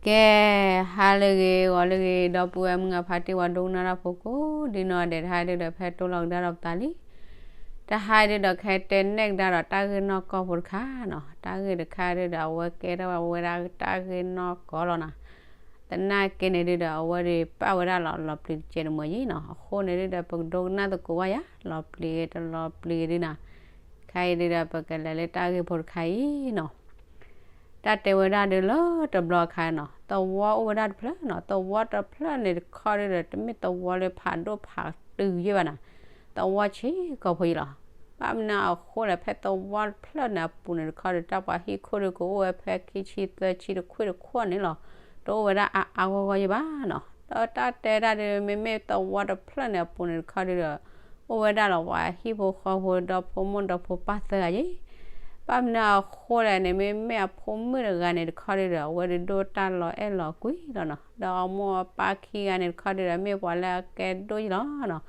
ကဲ, ဟါလၢအဂ့ၤ ဂီၤလၢအဂ့ၤ ဒီပုၢ်ဝဲၢ်မုၣ်ခွါ ပှၤတံၤဝၤဒိကနၣ်တၢ်ဖိကိးဂၤဒဲး, တဟါဒုဒီး ဖဲတိၢ်လီၤကဒါဒီးပသးလံ. တဟါဒုဒီး ကဟဲတဲနဲၣ်ကဒါဒီးတၢ်ဂ့ၢ်နီၢ်ကီၢ်ဖိတခါနီၤ. တၢ်ဂ့ၢ်တခါဒုဒီး အဝဲကဲထီၣ်ဝဲဒၣ်တၢ်ဂ့ၢ်နီၢ်ကီၢ်လီၤနီၤ. သနာ်က့န့ၣ်ဒုဒီး အဝဲဒုးပာ်ဝဲဒၣ်လီၤ လီၤပျံၤတစဲးတမှဲၤယံၤနီၤ. အဃိန့ၣ်ဒုဒီး ပကဒိကနၣ်သကိးဝဲယၤ လီၤပျံၤဂ့ၤတလီၤပျံၤဂ့ၤဒုနီၤ. ခဲအံၤဒုဒီး ပကလဲၤလၢတၢ်ဂ့ၢ်ဖိတခါအံၤနီၤ. တၢ်တဲဝဲဒၣ်ဒုလၢတဘျီအခါနီၤ, သဝီအိၣ်ဝဲဒၣ်တဖျၢၣ်နီၤ. သဝီတဖျၢၣ်န့ၣ်တခီဒုဒီး တမ့ၢ်သဝီလၢဖးဒိၣ်ဖးတုၤယဲၢ်ဘၣ်နီၤ. သဝီဆံးကိာ်ဖိယံၤလီၤ. ဘၣ်မနုၤအဃိလဲၣ်, ဖဲသဝီတဖျၢၣ်န့ၣ်အပူၤန့ၣ်တခီဒီး တၢ်ပှၤဟံၣ်ခိၣ်ဒုကအိၣ်ဝဲဖဲခံဆံသၢဆံတခွ့ၣ်တခွ့ၣ်န့ၣ်လီၤ. တအိၣ်ဝဲဒၣ်အါအါဂီၢ်ဂီၢ်ယဲၢ်ဘၣ်နီၤ. ဒီးတၢ်တဲဒၣ်ဒု မ့မ့ၢ်သဝီတဖျၢၣ်န့ၣ်အပူၤန့ၣ်တခီဒုဒီး အိၣ်ဝဲဒၣ်လီၤ ပှၤဟံၣ်ဖိဃီဖိ ဒီဖိမိၢ်ဒီဖိပၢ်သၢဂၤယဲၢ်. ဘၣ်မနုၤအဃိလဲၣ်န့ၣ် မ့မ့ၢ်အဖိမုၣ်တဂၤန့ၣ်တခီဒုဒီး အဝဲဒုးဒိၣ်တၢ်လီၤအဲၣ်လီၤကွံလီၤနီၤ. ဒီးအမိၢ်အပၢ်ခံဂၤန့ၣ်တခီဒုဒီး မ့ၢ်ပှၤလၢအကဲဒိၣ်ယံၤလီၤနီၤ.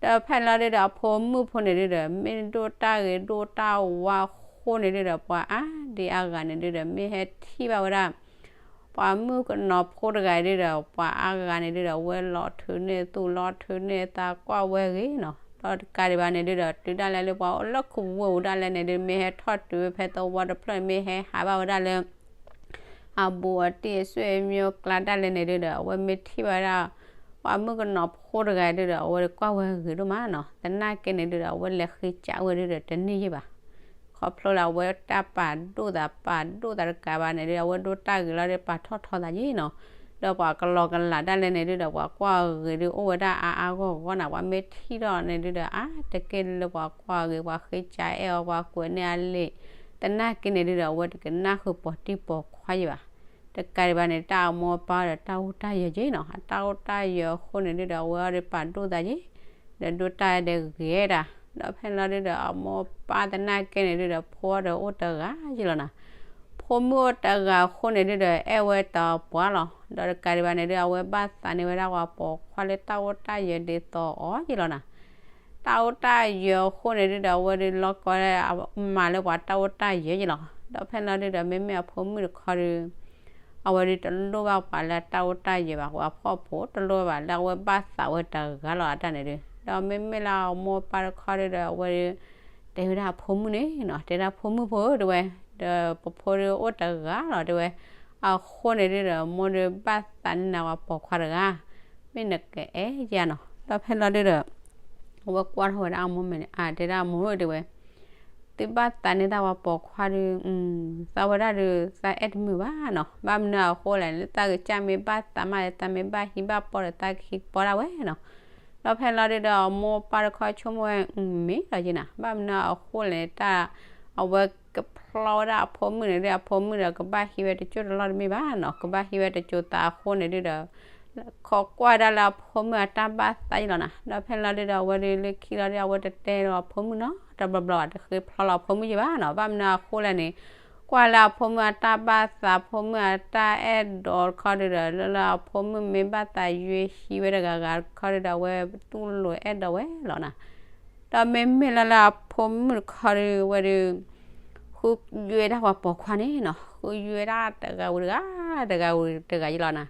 ဒီးဖဲလီၤဒုဒီး အဖိမုၣ်ဖိန့ၣ်ဒုဒီး မ့ၢ်ဒိၣ်တၢ်ဂ့ၤဒိၣ်တၢ်ဝါအဃိန့ၣ်ဒုဒီး ပှၤအါဒံအါဂၤန့ၣ်ဒုဒီး မ့ၢ်ဟဲထံၣ်ဘၣ်ဝဲဒၣ် ပှၤမုၣ်ကနီၤဖိတဂၤဒုဒီး ပှၤအါဂၤန့ၣ်ဒုဒီး အဝဲလီၤထုးန့ၢ်သူၣ်လီၤထုးန့ၢ်သးကွၢ်ဝဲဂ့ၤနီၤ. ဒီးတကးဒံးဘၣ်န့ၣ်ဒုဒီး တုၤဒၣ်လဲာ်လၢပှၤအိၣ်လၢခူပူၤဒၣ်လဲာ်န့ၣ်ဒု မ့ၢ်ဟဲထီၣ်တုၤဝဲဖဲသဝီတဖျၢၣ်န့ၣ် မ့ၢ်ဟဲဟးဘၣ်ဝဲဒၣ်လၢ အဘူးအတံၢ်အဆွေမျိုးကျါဒၣ်လဲာ်န့ၣ်ဒုဒီး အဝဲမ့ၢ်ထံၣ်ဘၣ်ဝဲဒၣ် ပှၤမုၣ်ကနီၤဖိတဂၤဒုဒီး အဝဲကွၢ်ဝဲဂ့ၤဒိၣ်မးနီၤ. သနာ်က့န့ၣ်ဒုဒီး အဝဲလဲၤဃ့ကးဝဲဒုဒီးတန့ၢ်ယဲၢ်ဘၣ်. ခီဖျိလၢအဝဲတၢ်ပာ်ဒိၣ်သး ပာ်ဒိၣ်သးတကးဘၣ်န့ၣ်ဒု အဝဲဒိၣ်တၢ်ဂ့ၤလီၤဒီး ပာ်ထီၣ်ထီသးယဲၢ်နီၤ. ဒီးပှၤကလီကလးဒၣ်လဲာ်န့ၣ်ဒုဒီး ပှၤကွၢ်ဂ့ၤဒုအိၣ်ဝဲဒၣ်အါအါဂီၢ်ဂီၢ်နီၤ. ပှၤမ့ၢ်ထံၣ်ထီၣ်န့ၣ်ဒုဒီး အါတက့ၢ်လၢပှၤကွၢ်ဂ့ၤ ပှၤဃ့ကးအဲၣ်အီၤ ပှၤကွဲးန့ၢ်အလံာ်. သနာ်က့န့ၣ်ဒုဒီး အဝဲတကနၣ်ဃုာ်ပိာ်တံၢ်ပိာ်ခွါယဲၢ်ဘၣ်. တကးဒံးဘၣ်န့ၣ် တၢ်အမိၢ်အပၢ်ဒီးတၢ်အိၣ်တၢ်ယၢၤယဲၢ်နီၤ. အတၢ်အိၣ်တၢ်ယၢၤအဃိန့ၣ်ဒုဒီး အဝဲအီၤဒီးပာ်ဒိၣ်သးယဲၢ် ဒီးဒိၣ်တၢ်ဒီးဂ့ၤဒၣ်. ဒီးဖဲလီၤဒုဒီး အမိၢ်ပၢ်သနာ်က့န့ၣ်ဒုဒီး ဖိဒီးအိၣ်တဂၤယဲၢ်လီၤနီၤ. ဖိမုၣ်အိၣ်တဂၤအဃိန့ၣ်ဒုဒီး အဲၣ်ဝဲတပှၢ်လီၤ. ဒီးတကးဒံးဘၣ်န့ၣ်ဒု အဝဲဘၣ်သးန့ၢ်ဝဲဒၣ်ပှၤပိာ်ခွါလၢတၢ်အိၣ်တၢ်ယၢၤဒ်သိးအီၤယဲၢ်လီၤနီၤ. တၢ်အိၣ်တၢ်ယၢၤအဃိန့ၣ်ဒုဒီး အဝဲဒုးလီၤကီးဒၣ်မၤလၢပှၤတၢ်အိၣ်တၢ်ယၢၤယဲၢ်လီၤ. ဒီးဖဲလီၤဒုဒီး မ့မ့ၢ်အဖိမုၣ်တခီဒု အဝဲဒုးတလိၣ်ဘၣ်ပှၤလၢတၢ်အိၣ်တၢ်ယၢၤဘၣ်, ပှၤဖှီၣ်ဖိတလိၣ်ဘၣ်လၢအဝဲဘၣ်သးဝဲတဂၤလီၤအတၢ်န့ၣ်ဒု. ဒီးမ့မ့ၢ်လၢအမိၢ်ပၢ်တခီဒုဒီး အဝဲဒုး တဲဝဲဒၣ်အဖိမုၣ်န့ၣ်နီၤ, တဲဒၣ်ဖိမုၣ်ဖိဧၢ တဲဝဲ, ဒီးပဖိဒုးအိၣ်တဂၤလီၤ တဲဝဲ. အဃိန့ၣ်ဒုဒီး မိၢ်ဒုးဘၣ်သးန့ၢ်နၤပှၤပိာ်ခွါတဂၤ, မ့ၢ်နကအဲၣ်ယၤနီၤ. ဒီးဖဲလီၤဒုဒီး အဝဲကွၢ်ထီၣ်ဝဲဒၣ်အမိၢ်မဲာ်န့ၣ် အါ တဲဒၣ်အမိၢ်ဧၢ တဲဝဲ, သုဘၣ်သးန့ၢ်သးပှၤပိာ်ခွါဒု, သးဝဲဒၣ်ဒုး သးအဲၣ်တမုာ်ဘၣ်နီၤ. ဘၣ်မနုၤအဃိလဲၣ်န့ၣ် သးကစၢ်မ့ၢ်ဘၣ်သးမးဒီး သးမ့ၢ်ဘၣ်ဟံးဘၣ်ပီၢ်ဒီး သးကဟံးကပီၤဒၣ်ဝဲနီၤ. ဒီးဖဲလီၤဒုဒီး အမိၢ်ပၢ်တခီဆိကမိၣ်ဝဲ မ့ၢ်လီၤယဲၢ်နၤ, ဘၣ်မနုၤအဃိလဲၣ်န့ၣ် တၢ် အဝဲကဖျီဝဲဒၣ်အဖိမုၣ်န့ၣ်ဒု အဖိမုၣ်ဒီးကဘၣ်ဟံးဝဲတစိၢ်တလီၢ်တမ့ၢ်ဘၣ်နီၤ, ကဘၣ်ဟံးဝဲတစိၢ်သးအဃိန့ၣ်ဒုဒီး ခိးကွၢ်ဒၣ်လၢအဖိမုၣ်အတၢ်ဘၣ်သးယဲၢ်လီၤနၤ. ဒီးဖဲလီၤဒုဒီး အဝဲဒုးလၢခံလီၤဒု အဝဲတတဲလီၤအဖိမုၣ်နီတဘျီဘျီဘၣ်, တဃ့ဖျီလီၤအဖိမုၣ်ယဲၢ်ဘၣ်နီၤ. ဘၣ်မနုၤအဃိလဲၣ်န့ၣ် ကွၢ်လၢအဖိမုၣ်အတၢ်ဘၣ်သး ဖိမုၣ်အတၢ်အဲၣ်ဒိးတခီဒုဒီး လၢလၢအဖိမုၣ်မ့ၢ်ဘၣ်သးယွဲဟံးဝဲတဂၤဂၤတခီဒုဒီး အဝဲတူၢ်လိာ်အဲၣ်ဒိးဝဲလီၤနၤ. ဒီးမ့မ့ၢ်လၢလၢအဖိမုၣ်တခီဒု အဝဲဒုး ဃုယွဲဒၣ်ပှၤပိာ်ခွါန့ၣ်နီၤ, ဃုယွဲဒၣ်တဂၤဝံၤတဂၤ, တဂၤဝံၤတဂၤယဲၢ်လီၤနၤ.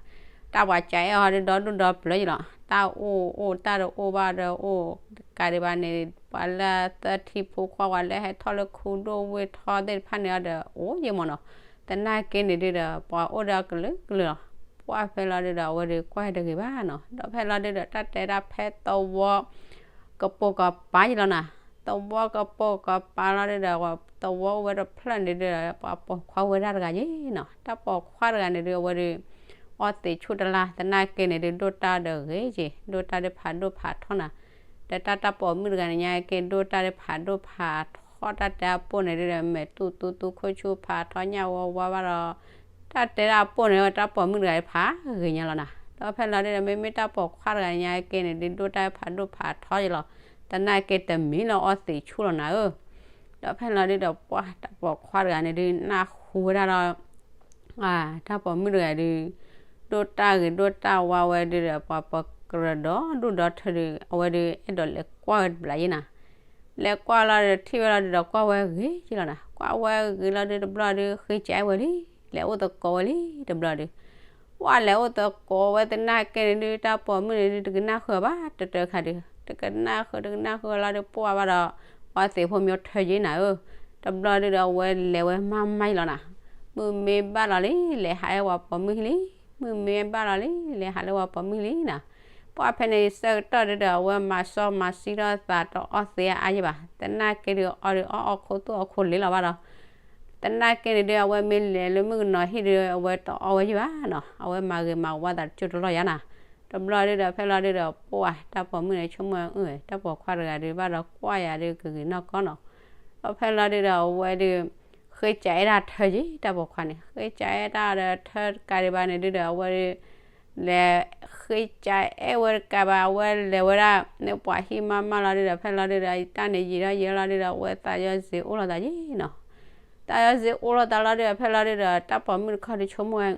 တၢ်ပှၤကအဲၣ်အီၤဒုဒီဒူၣ်ဒီပျၢၤယဲၢ်လီၤ. တၢ်အိၣ်အိၣ် တၢ်တအိၣ်ဘၣ်ဒီးအိၣ်, တကးဒံးဘၣ်န့ၣ် ပှၤလၢသၢထံဖိခွါ ပှၤလၢဟဲထီၣ်လၢခူဒိၣ်ဝ့ၢ်ထီသ့ၣ်တဖၣ်န့ၣ်ဒီး အိၣ်ယဲၢ်မးနီၤ. သနာ်က့န့ၣ်ဒုဒီး ပှၤအိၣ်ဒီးအကလုာ်ကလုာ်လီၤ. ပှၢ်ဖဲလီၤဒုဒီး အဝဲဒုးကွၢ်တဂ့ၤဘၣ်နီၤ. ဒီးဖဲလီၤဒုဒီး တၢ်တဲဒၣ်ဖဲသဝီ ကပိာ်ကပၤယဲၢ်လီၤနၤ. သဝီကပိာ်ကပၤလီၤဒုဒီး သဝီအိၣ်ဝဲတဖျၢၣ်န့ၣ်ဒုဒီး ပှၤပိာ်ခွါဝဲဒၣ်တဂၤယဲၢ်နီၤ. တၢ်ပိာ်ခွါတဂၤန့ၣ်ဒု အဝဲဒုး အီသံးဆူၣ်တလါ, သနာ်က့န့ၣ်ဒု ဒိၣ်တၢ်ဒီးဂ့ၤက့ၤ, ဒိၣ်တၢ်ဒုးဖးဒိၣ်ဖးထီနီၤ. ဒီးတၢ်တၢ်ပိာ်မုၣ်တဂၤန့ၣ်ညါက့ၤ ဒိၣ်တၢ်ဒုးဖးဒိၣ်ဖးထီ, တၢ်တဲအပိၢ်န့ၣ်ဒုဒီး မဲာ်တူၢ်သူသူခိၣ်ဆူၣ်ဖးထီညၣ်ဝါဝါဘၣ်ဒီး တၢ်တဲဒၣ်အပိၢ်န့ၣ် တၢ်ပိာ်မုၣ်တဂၤဖးဂ့ၤညါလီၤနၤ. ဒီးဖဲလီၤဒုဒီး မ့မ့ၢ်တၢ်ပိာ်ခွါတဂၤန့ၣ်ညါက့ၤန့ၣ်ဒု ဒိၣ်တၢ်ဒုးဖးဒိၣ်ဖးထီယဲၢ်လီၤ. သနာ်က့တမံၤလၢအီသံးဆူၣ်လီၤနၤဧၢ. ဒီးဖဲလီၤဒုဒီး ပှၢ်တၢ်ပိာ်ခွါတဂၤန့ၣ်ဒု နၢ်ဟူဝဲဒၣ်လီၤ တၢ်ပိာ်မုၣ်တဂၤဒု ဒိၣ်တၢ်ဂ့ၤဒိၣ်တၢ်ဝါဝဲဒုဒီး ပှၤပိာ်ကရၢဒီဒူၣ်ဒီထၢဒု အဝဲဒု အဲၣ်ဒိးလဲၤကွၢ်ဝဲတဘျီယဲၢ်နၤ. လဲၤကွၢ်လီၤဒီးထံၣ်ဝဲလီၤဒုဒီး ကွၢ်ဝဲဂ့ၤယဲၢ်လီၤနၤ. ကွၢ်ဝဲဂ့ၤလီၤဒုတဘျီဒု ဃ့ကးဝဲလံ, လဲၤအိၣ်သကိးဝဲလံတဘျီဒု. ပှၢ်လဲၤအိၣ်သကိးဝဲသနာ်က့န့ၣ်ဒုး တၢ်ပိာ်မုၣ်န့ၣ်ဒုး တကနၣ်ဃုာ်ဘၣ် တတၢခါဒုး တကနၣ်ဃုာ် တကနၣ်ဃုာ်လီၤဒုး ပှၢ်ဘၣ်ဒီး အီသံးဖိမ့ၢ်ထၢယံၤနၤဧၢ, တဘျီဒုးဒီး အဝဲလဲၤဝဲမၤမၤယံၤလီၤနၤ, မုၢ်မ့ၢ်ဘၣ်လီၤလံ လဲၤဟးလၢပှၤပိာ်မုၣ်လံ, မုၢ်မ့ၢ်ဘၣ်လီၤလံ လဲၤဟးလၢပှၤပိာ်မုၣ်လံနၤ, ပှၢ်ဖဲန့ၣ်ဆၢကတီၢ်ဒုးဒီး အဝဲမၤစီမၤဆှံထီၣ်သးတအီသံးအါအါယံၤဘၣ်, သနာ်က့ဒုးအီဒုးအီအီခိၣ်သူၣ်အီခိၣ်လ့လီၤဘၣ်ဒီး သနာ်က့န့ၣ်ဒုး အဝဲမ့ၢ်လဲၤလၢမုၣ်ကနီၤဟံၣ်ဒုး အဝဲတအီဝဲယံၤဘၣ်နီၤ, အဝဲမၤဂ့ၤမၤဝါသးတစိၢ်တလီၢ်ယါနၤ, တဘျီဒုးဒီး ဖဲလီၤဒုးဒီး ပှၢ်တၢ်ပိာ်မုၣ်န့ၣ် ဆိကမိၣ်အၢ တၢ်ပိာ်ခွါတဂၤဒုး ဘၣ်ဒီးကွၢ်ယၤဒုးကဂ့ၤနီၢ်ကီၢ်နီၤ, ဒီးဖဲလီၤဒုးဒီး အဝဲဒုး ဃ့ကးအဲၣ်ဒၣ်ထၢယံၤ တၢ်ပိာ်ခွါန့ၣ် ဃ့ကးအဲၣ်တၢ်ဒီးထၢတကးဒံးဘၣ်န့ၣ်ဒုးဒီး အဝဲဒုး လဲၤဃ့ကးအဲၣ်ဝဲတကးဘၣ် အဝဲလဲၤဝဲဒၣ် န့ၣ်ပှၤဟံၣ်မးမးလီၤဒုးဒီး ဖဲလီၤဒုးဒီး တၢ်န့ၣ်ယံာ်ထီၣ်ယံာ်ထီၣ်လီၤဒုးဒီး အဝဲသးယီၤစ့အိၣ်လိာ်သးယံၤနီၤ, သးယီၤစ့အိၣ်လိာ်သးလီၤဒုးဒီး ဖဲလီၤဒုးဒီး တၢ်ပိာ်မုၣ်တခီဒုးဆိကမိၣ်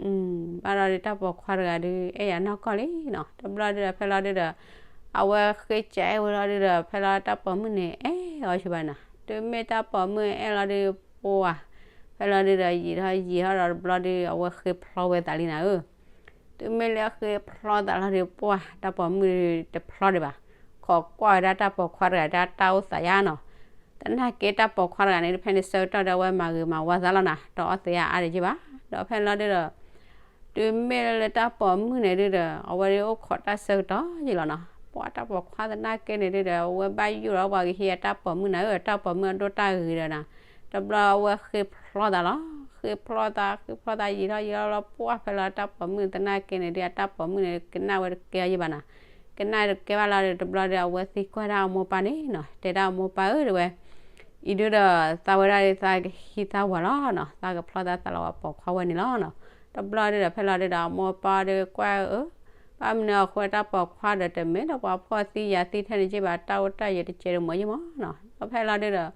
ဝဲ ဘၣ်ဒီးဒုး တၢ်ပိာ်ခွါတဂၤဒုး အဲၣ်ယၤနီၢ်ကီၢ်လံနီၤ, တဘျီဒုးဒီး ဖဲလီၤဒုးဒီး အဝဲဃ့ကးအဲၣ်ဝဲလီၤဒုးဒီး ဖဲလီၤတၢ်ပိာ်မုၣ်န့ၣ် အဲၣ်အီၤယံၤဘၣ်နၤ, တုၤမ့ၢ်တၢ်ပိာ်မုၣ်အဲၣ်လီၤဒုး ပှၢ် ဖဲလီၤဒုးဒီး ယံာ်ထီၣ်ယံာ်ထီၣ်ဒီးတဘျီဒုး အဝဲဃ့ဖျီဝဲသးလံနၤဧၢ, တုၤမ့ၢ်လၢဃ့ဖျီသးလီၤဒုး ပှၢ်တၢ်ပိာ်မုၣ်တဖျီဒံးဘၣ်, ခိးကွၢ်ဝဲဒၣ်တၢ်ပိာ်ခွါတဂၤဒၣ်တၢ်အိၣ်သးယါနီၤ, သနာ်က့တၢ်ပိာ်ခွါတဂၤန့ၣ် ဖဲန့ၣ်ဆၢကတီၢ်ဒီး အဝဲမၤဂ့ၤမၤဝါသးလီၤနၤ တအီသံးအါအါဒံးယံၤဘၣ်, ဒီးဖဲလီၤဒုးဒီး တုၤမ့ၢ်လၢတၢ်ပိာ်မုၣ်န့ၣ်ဒုးဒီး အဝဲဒုးအိၣ်ခိးတၢ်ဆၢကတီၢ်ယံၤလီၤနီၤ, ပှၢ်တၢ်ပိာ်ခွါသနာ်က့န့ၣ်ဒုးဒီး အဝဲဘၣ်ယိၣ်ဒီးပှၤကဟံးအတၢ်ပိာ်မုၣ်နၤဧၢ, တၢ်ပိာ်မုၣ်အဒိၣ်တၢ်ဂ့ၤဒီးနၤ, တဘျီအဝဲဃ့ဖျီသးလီၤ, ဃ့ဖျီသး ဃ့ဖျီသးယံာ်ထီၣ်ယံာ်ထီၣ်လီၤ ပှၢ်ဖဲလီၤတၢ်ပိာ်မုၣ်သနာ်က့န့ၣ်ဒုး အတၢ်ပိာ်မုၣ်န့ၣ် ကနၣ်ဝဲတကဲအီၤယံၤဘၣ်နၤ, ကနၣ်တကဲဘၣ်လီၤဒုး တဘျီဒုး အဝဲသံကွၢ်ဒၣ်အမိၢ်ပၢ်န့ၣ်နီၤ, တဲဒၣ်အမိၢ်ပၢ်ဧၢ တဲဝဲ အံၤဒုးဒီး သးဝဲဒၣ်ဒုး သးကဟံးသးဝၤလီၤနီၤ, သးကဖျီသးသးလီၤဝဲပိာ်ခွါဝဲန့ၣ်လီၤနီၤ, တဘျီဒုးဒီး ဖဲလီၤဒုးဒီး အမိၢ်ပၢ်ဒုးကွၢ်အၢ, ဘၣ်မနုၤအဃိတၢ်ပိာ်ခွါဒီးတမ့ၢ်ဒီးပှၤဖှီၣ်သံယာ်သံထဲန့ၣ်က့ဘၣ် တၢ်အိၣ်တၢ်ယံၤတကဲးဒုးမ့ၢ်ယံၤမးနီၤ, ဒီးဖဲလီၤဒုးဒီး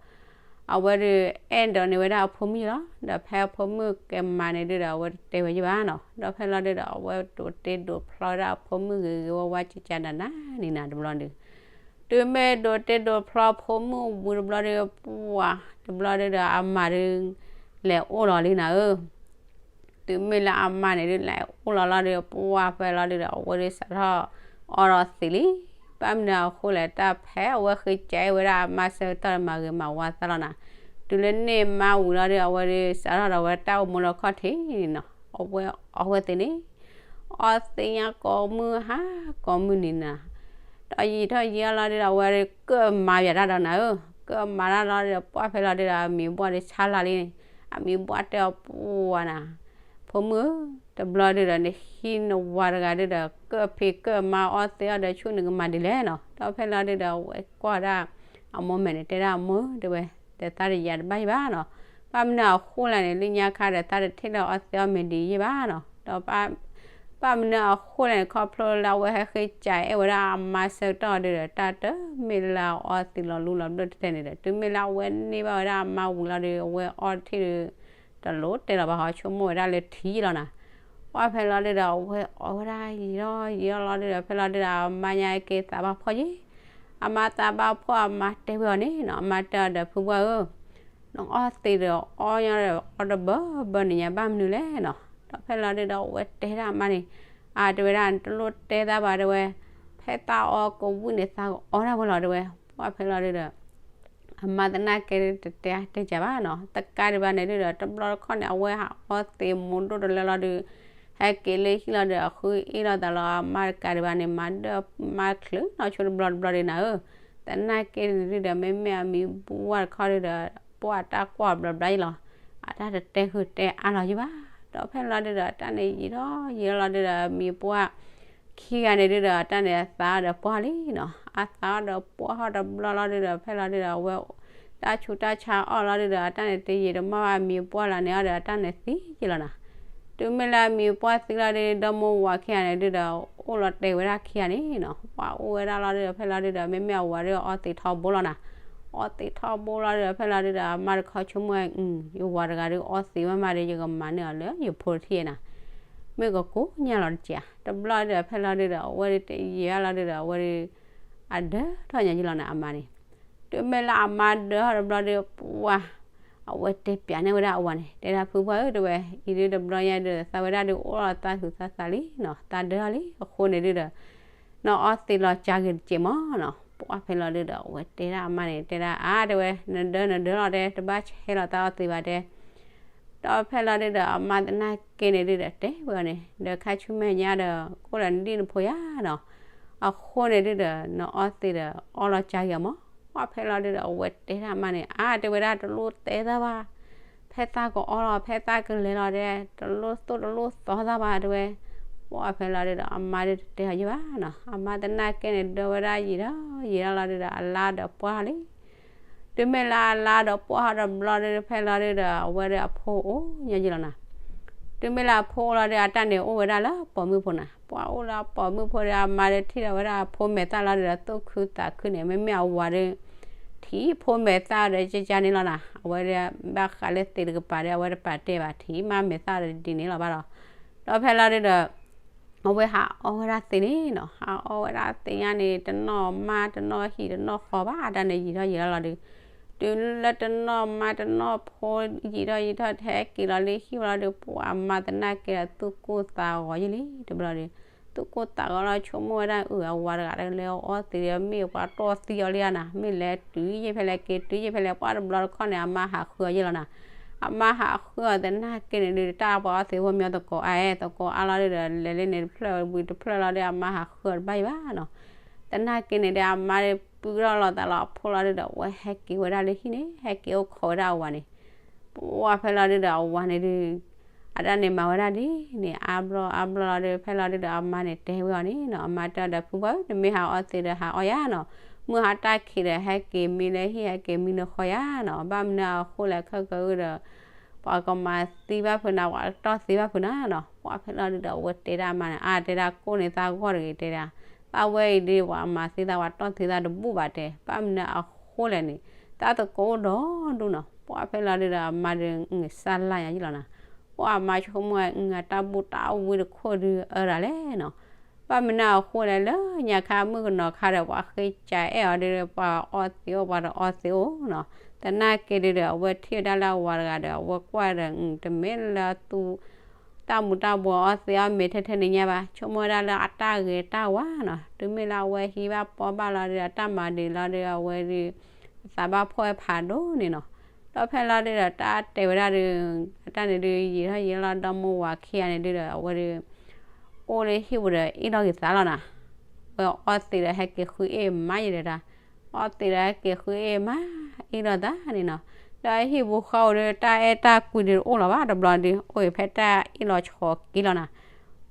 အဝဲဒုးအဲၣ်ဒိးန့ၢ်ဝဲဒၣ်အဖိမုၣ်လီၤ, ဒီးဖဲအဖိမုၣ်ကမၤန့ၣ်ဒုးဒီး အဝဲတတဲဝဲယံၤဘၣ်နီၤ, ဒီးဖဲလီၤဒုးဒီး အဝဲဒိးတ့ဒိးဖျီဝဲဒၣ်အဖိမုၣ်ဂ့ၤဂ့ၤဝါဝါကကနၤနၤန့ၣ်နၤ တဘျီဒုး တုၤမ့ၢ်ဒိးတ့ဒိးဖျီဖိမုၣ်ဝံၤတဘျီဒုး ပှၢ် တဘျီဒုးဒီး အမါဒုး လဲၤအိၣ်လီၤလံနၤဧၢ, တုၤမ့ၢ်လၢအမါန့ၣ်ဒုး လဲၤအိၣ်လီၤလီၤဒုး ပှၢ်ဖဲလီၤဒုးဒီး အဝဲဒုးစးထီၣ်အီဒီးသံးလံ, ဘၣ်မနုၤအဃိလဲၣ် တၢ်ဖဲအဝဲဃ့ကးအဲၣ်ဝဲဒၣ်အမါဆၢကတီၢ်ဒီးမၤဂ့ၤမၤဝါသးလီၤနၤ, တုၤလၢန့ၢ်မါဝံၤလီၤဒုး အဝဲဒုးစးထီၣ်ဒီးအဝဲတၢ်အိၣ်မူလၢခီၣ်ထံးနီၤ, အဝဲအီဝဲသံးန့ၣ် အီသံးညါကိးမုၢ်ဟါကိးမုၢ်နံၤနၤ, ဒီးယံာ်ထီၣ်ယံာ်ထီၣ်လီၤဒုးဒီး အဝဲဒုးကၢၣ်မၤယၤတၢ်ဒီးနၤဧၢ, ကၢၣ်မၤတၢ်လီၤဒုးဒီး ပှၢ်ဖဲလီၤဒုးဒီး အမံၤဘှၢ်ဒုးဆါလီၤလံန့ၣ်, အမံၤဘှၢ်တဲအီၤ ပှၢ်နၤ ဖိမုၣ်ဧၢ, တဘျီဒုးဒီး နဟံးနဝၤတဂၤဒုးဒီး ကၢၣ်ဖံးကၢၣ်မၤအီသံးအီဒီးဆူၣ်နကမၤဒ်လဲၣ်နီၤ, ဒီးဖဲလီၤဒုးဒီး အဝဲကွၢ်ဒၣ် အမိၢ်မဲာ်န့ၣ် တဲဒၣ်အမိၢ် တဲဝဲ တသးတယၤတဘၣ်ယံၤဘၣ်နီၤ, ဘၣ်မနုၤအဃိလဲၣ်န့ၣ် လၢညါခါဒီး သးတထံၣ်လၢအီသံးအီမ့ၤဒ်ယံၤဘၣ်နီၤ, ဒီး ဘၣ်မနုၤအဃိလဲၣ်န့ၣ် ခီဖျိလၢအဝဲဟဲဃ့ကးအဲၣ်ဝဲဒၣ်အမါဆၢကတီၢ်ဒုးဒီး တၢ်တမ့ၢ်လၢအီသံးလီၤလူလီၤဘျၢၣ်တဲတဲန့ၣ်ဒီး တုၤမ့ၢ်လၢအဝဲန့ၢ်ဘၣ်ဝဲဒၣ်အမါဝံၤလီၤဒီး အဝဲအီထံၣ်ဒီး တလိၣ်တဲလီၤဘၣ်ဟီ ဆိကမိၣ်ဝဲဒၣ်လၢထံလီၤနၤ, ပှၢ်ဖဲလီၤဒုးဒီး အဝဲအီဝဲဒၣ်ယံာ်လီၤယံာ်လီၤလီၤဒုးဒီး ဖဲလီၤဒုးဒီး အမါညါက့ၤသးဘၣ်ဖှီၣ်ယံၤ, အမါသးဘၣ်ဖှီၣ် အမါတဲဝဲအီၤန့ၣ်နီၤ, အမါတဲအီၤဒီး ဖုပှၢ်ဧၢ နအီသံးဒီးအီညါဒီးအီတဘၢဘၢန့ၣ်ညါ ဘၣ်မနုၤလဲၣ်နီၤ, ဒီးဖဲလီၤဒုးဒီး အဝဲတဲဒၣ်အမါန့ၣ်, အါ တဲဝဲဒၣ် နတလိၣ်တဲသးဘၣ် တဲဝဲ, ဖဲသးအီကဝံၣ်န့ၣ် သးကအီဒၣ်ဝဲလီၤ တဲဝဲ, ပှၢ်ဖဲလီၤဒုးဒီး အမါသနာ်က့တတဲတဲကၢ်ဘၣ်နီၤ, တကးဒံးဘၣ်န့ၣ်ဒုးဒီး တဘျီတခီၣ်န့ၣ် အဝဲဟးအီသံးမူဒိၣ်တလၢလီၤဒုး, ဟဲက့ၤလၢဟံၣ်လီၤဒီး အဃုအ့ၣ်လိာ်သးလီၤ, အမါတကးဒံးဘၣ်န့ၣ် မၤဒၢမၤချုးနီၤ ဆိတဘျီတဘျီဒုးနၤဧၢ, သနာ်က့န့ၣ်ဒုးဒီး မ့မ့ၢ်အမံၤဘှၢ်တခီဒုးဒီး ပှၢ်တၢ်ကွၢ်ဘျီဘျီယံၤလီၤ, အတၢ်တတဲဃုာ်တဲအါလီၤယံၤဘၣ်, ဒီးဖဲလီၤဒုးဒီး တၢ်န့ၣ်ယံာ်ထီၣ်ယံာ်လီၤဒုးဒီး မံၤပှၢ် ခံဂၤန့ၣ်ဒုးဒီး တၢ်န့ၣ်အသးဒီးပှၢ်လံနီၤ, အသးဒီးပှၢ်ဟီၣ်တဘျီလီၤဒုးဒီး ဖဲလီၤဒုးဒီး အဝဲ တၢ်ဆူးတၢ်ဆါအီၣ်လီၤဒုးဒီး အတၢ်န့ၣ်တယံာ်တမီၢ်ဘၣ် မံၤပှၢ်လၢန့ၣ်အီၤဒီး အတၢ်န့ၣ်သံယံၤလီၤနၤ, တုၤမ့ၢ်လၢမံၤပှၢ်သံလီၤဒုး ဒီမိၢ်ဝၤခံဂၤန့ၣ်ဒုးဒီး အိၣ်လီၤတဲာ်ဝဲဒၣ်ခံဂၤန့ၣ်နီၤ, ပှၢ်အိၣ်ဝဲဒၣ်လီၤဒုးဒီး ဖဲလီၤဒုးဒီး မ့မ့ၢ်အဝၤဒုးအီသံးထီဘိလီၤနၤ, အီသံးထီဘိလီၤဒုးဒီး ဖဲလီၤဒုးဒီး အမါတခီဆိကမိၣ်ဝဲ ယဝၤတဂၤဒုးအီသံးမးမးဒီး ယကမၤန့ၢ်အီၤလၢယဖိတထံၣ်နၤ, မ့ၢ်ကကိးညါလီၤတက့ၢ်, တဘျီဒုးဒီး ဖဲလီၤဒုးဒီး အဝဲဒုးတယံာ်ဘၣ်လီၤဒုးဒီး အဝဲဒုးအဒၢထီၣ်ညါယံၤလီၤနၤ အမါန့ၣ်, တုၤမ့ၢ်လၢအမါဒၢထီၣ်တဘျီဒုး ပှၢ် အဝဲတဲပျးန့ၢ်ဝဲဒၣ်အဝၤန့ၣ် တဲဒၣ်ဖုပှၢ်ဧၢ တဲဝဲ, အံၤဒုးတဘျီညါဒုး သးဝဲဒၣ်ဒုးအိၣ်လီၤသးဟုးသးသးလံနီၤ, သးဒၢလီၤလံ အဃိန့ၣ်ဒုးဒီး နအီသံးလီၤကၢ်ဂ့ၤတစဲးမၢ်နီၤ. ပှၢ်ဖဲလီၤဒုးဒီး အဝဲတဲဒၣ်အမါန့ၣ် တဲဒၣ်အါ တဲဝဲ, နဒၢနဒၢလီၤတဲ တဘၣ်ဆဲးလီၤသးအီသံးဘၣ်တဲ ဒီးဖဲလီၤဒုးဒီး အမါသနာ်က့န့ၣ်ဒုးဒီး တဲဝဲအီၤန့ၣ် ဒီးခါဆူမဲာ်ညါဒီး ကအိၣ်ဒီးနဒံၣ်နဖိယါနီၤ, အဃိန့ၣ်ဒုးဒီး နအီသံးဒီးအီလီၤကၢ်ဂ့ၤအီၤမၢ်. ပှၢ်ဖဲလီၤဒုးဒီး အဝဲတဲဒၣ်အမါန့ၣ် အါ တဲဝဲဒၣ် တလိၣ်တဲသးဘၣ်, ဖဲသးကအီလီၤ ဖဲသးကလဲၤလီၤဒဲး တလိၣ်သိၣ်တလိၣ်သီသးဘၣ် တဲဝဲ. ပှၢ်ဖဲလီၤဒုးဒီး အမါဒုးတတဲအီၤယဲၢ်ဘၣ်နီၤ, အမါသနာ်က့န့ၣ် ဒၢဝဲဒၣ်ယံာ်ထီၣ်ယံာ်ထီၣ်လီၤဒုးဒီး အလါဒီးပှၢ်လံ တုၤမ့ၢ်လၢအလါဒီးပှၢ်ထီၣ်တဘျီဒုး ဖဲလီၤဒုးဒီး အဝဲဒၣ်အဖိအိၣ်ညါယဲၢ်လီၤနီၤ. တုၤမ့ၢ်လၢအဖိအိၣ်လီၤဒုး အတၢ်န့ၣ်အိၣ်ဝဲဒၣ်လၢပိာ်မုၣ်ဖိနီၤ. ပှၢ်အိၣ်လၢပိာ်မုၣ်ဖိဒီး အမါဒုးထံၣ်ဒီးဝဲဒၣ်အဖိမဲာ်သၣ်လီၤဒုးဒီး သူၣ်ခုသးခုန့ၣ် မ့မ့ၢ်အဝၤဒုး ထံၣ်ဖိမဲာ်သၣ်ဒီးကကန့ၣ်လီၤနီၤ. အဝဲဒၣ်ဘၣ်ဃးလၢသံးတကပၤဒီး အဝဲတပာ်တဲဘၣ် ထံၣ်မးမဲာ်သၣ်ဒီးဒ်န့ၣ်လီၤဘၣ်ဒီး ဒီးဖဲလီၤဒုးဒီး အဝဲဟးအီဝဲဒၣ်သံးန့ၣ်နီၤ, ဟးအီဝဲဒၣ်သံးညါန့ၣ် တနီၣ်မါတနီၣ်ဟံၣ်တနီၣ်ဃီဘၣ် အတၢ်န့ၣ်ယံာ်ထီၣ်ယံာ်ထီၣ်လီၤဒုး, တုၤလၢတနီၣ်မါတနီၣ်ဖိ ယံာ်ထီၣ်ယံာ်ထီၣ် ဟဲက့ၤလီၤလၢဟံၣ်ဝဲလီၤဒုး ပှၢ်အမါသနာ်က့ဒီးသူၣ်ကိၢ်သးဂီၤယဲၢ်လံ တဘျီဒုး, သူၣ်ကိၢ်သးဂီၤလီၤ ဆိကမိၣ်ဝဲဒၣ်အုး အဝၤတဂၤတလဲၤအီသံးဒီး မ့ၢ်ပှၤတီၢ်သံအီၤလံဧါနီၤ, မ့ၢ်လဲၤတုၤယဲၢ်ဖဲလဲၣ် က့ၤတုၤယဲၢ်ဖဲလဲၣ် ပှၢ်တဘျီတခီၣ်န့ၣ် အမါဟးဃုအီၤယဲၢ်လီၤနီၤ. အမါဟးဃုအီၤသနာ်က့န့ၣ်ဒုး တၢ်ပှၤအီသံးဖိမ့ၢ်အီၤသကိးအါအဲၣ် သကိးအါလီၤဒုးဒီး လဲၤလၢန့ၣ်တဖျၢၣ်ဝံၤတဖျၢၣ်လီၤဒုး အမါဟးဃုအီၤတဘၣ်ယဲၢ်ဘၣ်နီၤ. သနာ်က့န့ၣ်ဒီး အမါဒုးပုၢ်ထီၣ်လီၤသးလီၤအဖိလီၤဒုးဒီး အဝဲဟဲက့ၤဝဲဒၣ်လၢဟံၣ်န့ၣ် ဟဲက့ၤအိၣ်ခိးဝဲဒၣ်အဝၤန့ၣ် ပှၢ်ဖဲလီၤဒုးဒီး အဝၤန့ၣ်ဒုး အတၢ်န့ၣ်မၤဝဲဒၣ်ဒ်န့ၣ် အါဘျီအါဘျီလီၤဒုး ဖဲလီၤဒုးဒီး အမါန့ၣ်တဲဝဲအီၤန့ၣ်နီၤ, အမါတဲအီၤဒီး ဖုပှၢ်ဧၢ နမ့ၢ်ဟးအီသံးဒီးဟးအီယါနီၤ, မုၢ်ဟါတၢ်ခံးဒီး ဟဲက့ၤမံလၢဟံၣ် ဟဲက့ၤမံလၢဃီယါနီၤ, ဘၣ်မနုၤအဃိလဲၣ် ခဲကနံၣ်အံၤဒီး ပှၤကမၤသံဘၣ်ဖုးနၤ ပှၤကတီၢ်သံဘၣ်ဖုးနၤနီၤ. ပှၢ်ဖဲလီၤဒုးဒီး အဝဲတဲဒၣ်အမါန့ၣ် အါ တဲဒၣ်ကိၢ်န့ၢ်သးဂီၢ်တဂ့ၤ တဲဒၣ်, ဘၣ်ဝဲအံၤဒုး ပှၤမၤသံသး ပှၤတီၢ်သံသးတဘူၣ်ဘၣ်တဲ, ဘၣ်မနုၤအဃိလဲၣ်န့ၣ် တၢ်သကိးအိၣ်ဒီဒူၣ်နီၤ. ပှၢ်ဖဲလီၤဒုးဒီး အမါဒုး စၢ်လၢ်ညါယံၣ်လီၤနီၤ. ပှၢ်အမါဆိကမိၣ် အတၢ်ဘူၣ်တၢ်ဝံတခိၣ်ဒုးအၢဒၣ်လဲၣ်နီၤ. ဘၣ်မနုၤအဃိလဲၣ် လၢညါခါမုၣ်ကနီၤခါဒီး ပှၤဃ့ကၠးအဲၣ်အီၤဒုး ပှၤအီသံးအိၣ် ပှၤတအီသံးအိၣ်နီၤ. သနာ်က့ဒုးဒီး အဝဲထံၣ်ဝဲဒၣ်လၢအဝၤတဂၤဒီး အဝဲကွၢ်ဒီး တမ့ၢ်လၢသူ တၢ်မူၤတၢ်ဘှီးအီသံးအီမ့ၤထဲထဲန့ၣ်ညါဘၣ်, ဆိကမိၣ်ဝဲဒၣ်လၢအတၢ်ဂ့ၤတၢ်ဝါနီၤ. တုၤမ့ၢ်လၢအဝဲဟံးဘၣ်ပီဘၣ်လီၤဒုး အတၢ်မၤဒံးလီၤဒုး အဝဲဒုး သးဘၣ်ဖှီၣ်ဖးဒိၣ်န့ၣ်နီၤ. ဒီးဖဲလီၤဒုးဒီး တၢ်တဲဝဲဒၣ်ဒုး အတၢ်န့ၣ်ဒုး ယံာ်ထီၣ်ယံာ်လီၤ ဒီမါဝၤခံဂၤန့ၣ်ဒုးဒီး အဝဲဒုး အိၣ်လၢဟံၣ်ပူၤဒီး အ့ၣ်လိာ်က့ၤသးလီၤနီၤ. ဝဲအီသံးဒီး ဟဲက့ၤဃုအ့ၣ်မးယဲၢ်ဒီးတၢ်, အီသံးဒီး ဟဲက့ၤဃုအ့ၣ်မး အ့ၣ်လိာ်သးန့ၣ်နီၤ. ဒီးဟံၣ်ပူၤဃီပူၤဒုး တၢ်အဲၣ်တၢ်ကွံဒုးတအိၣ်လၢၤဘၣ် တဘျီဒုး အိၣ်အံၤဖဲတၢ်အ့ၣ်လိာ်ဆိးက့လီၤနီၤ.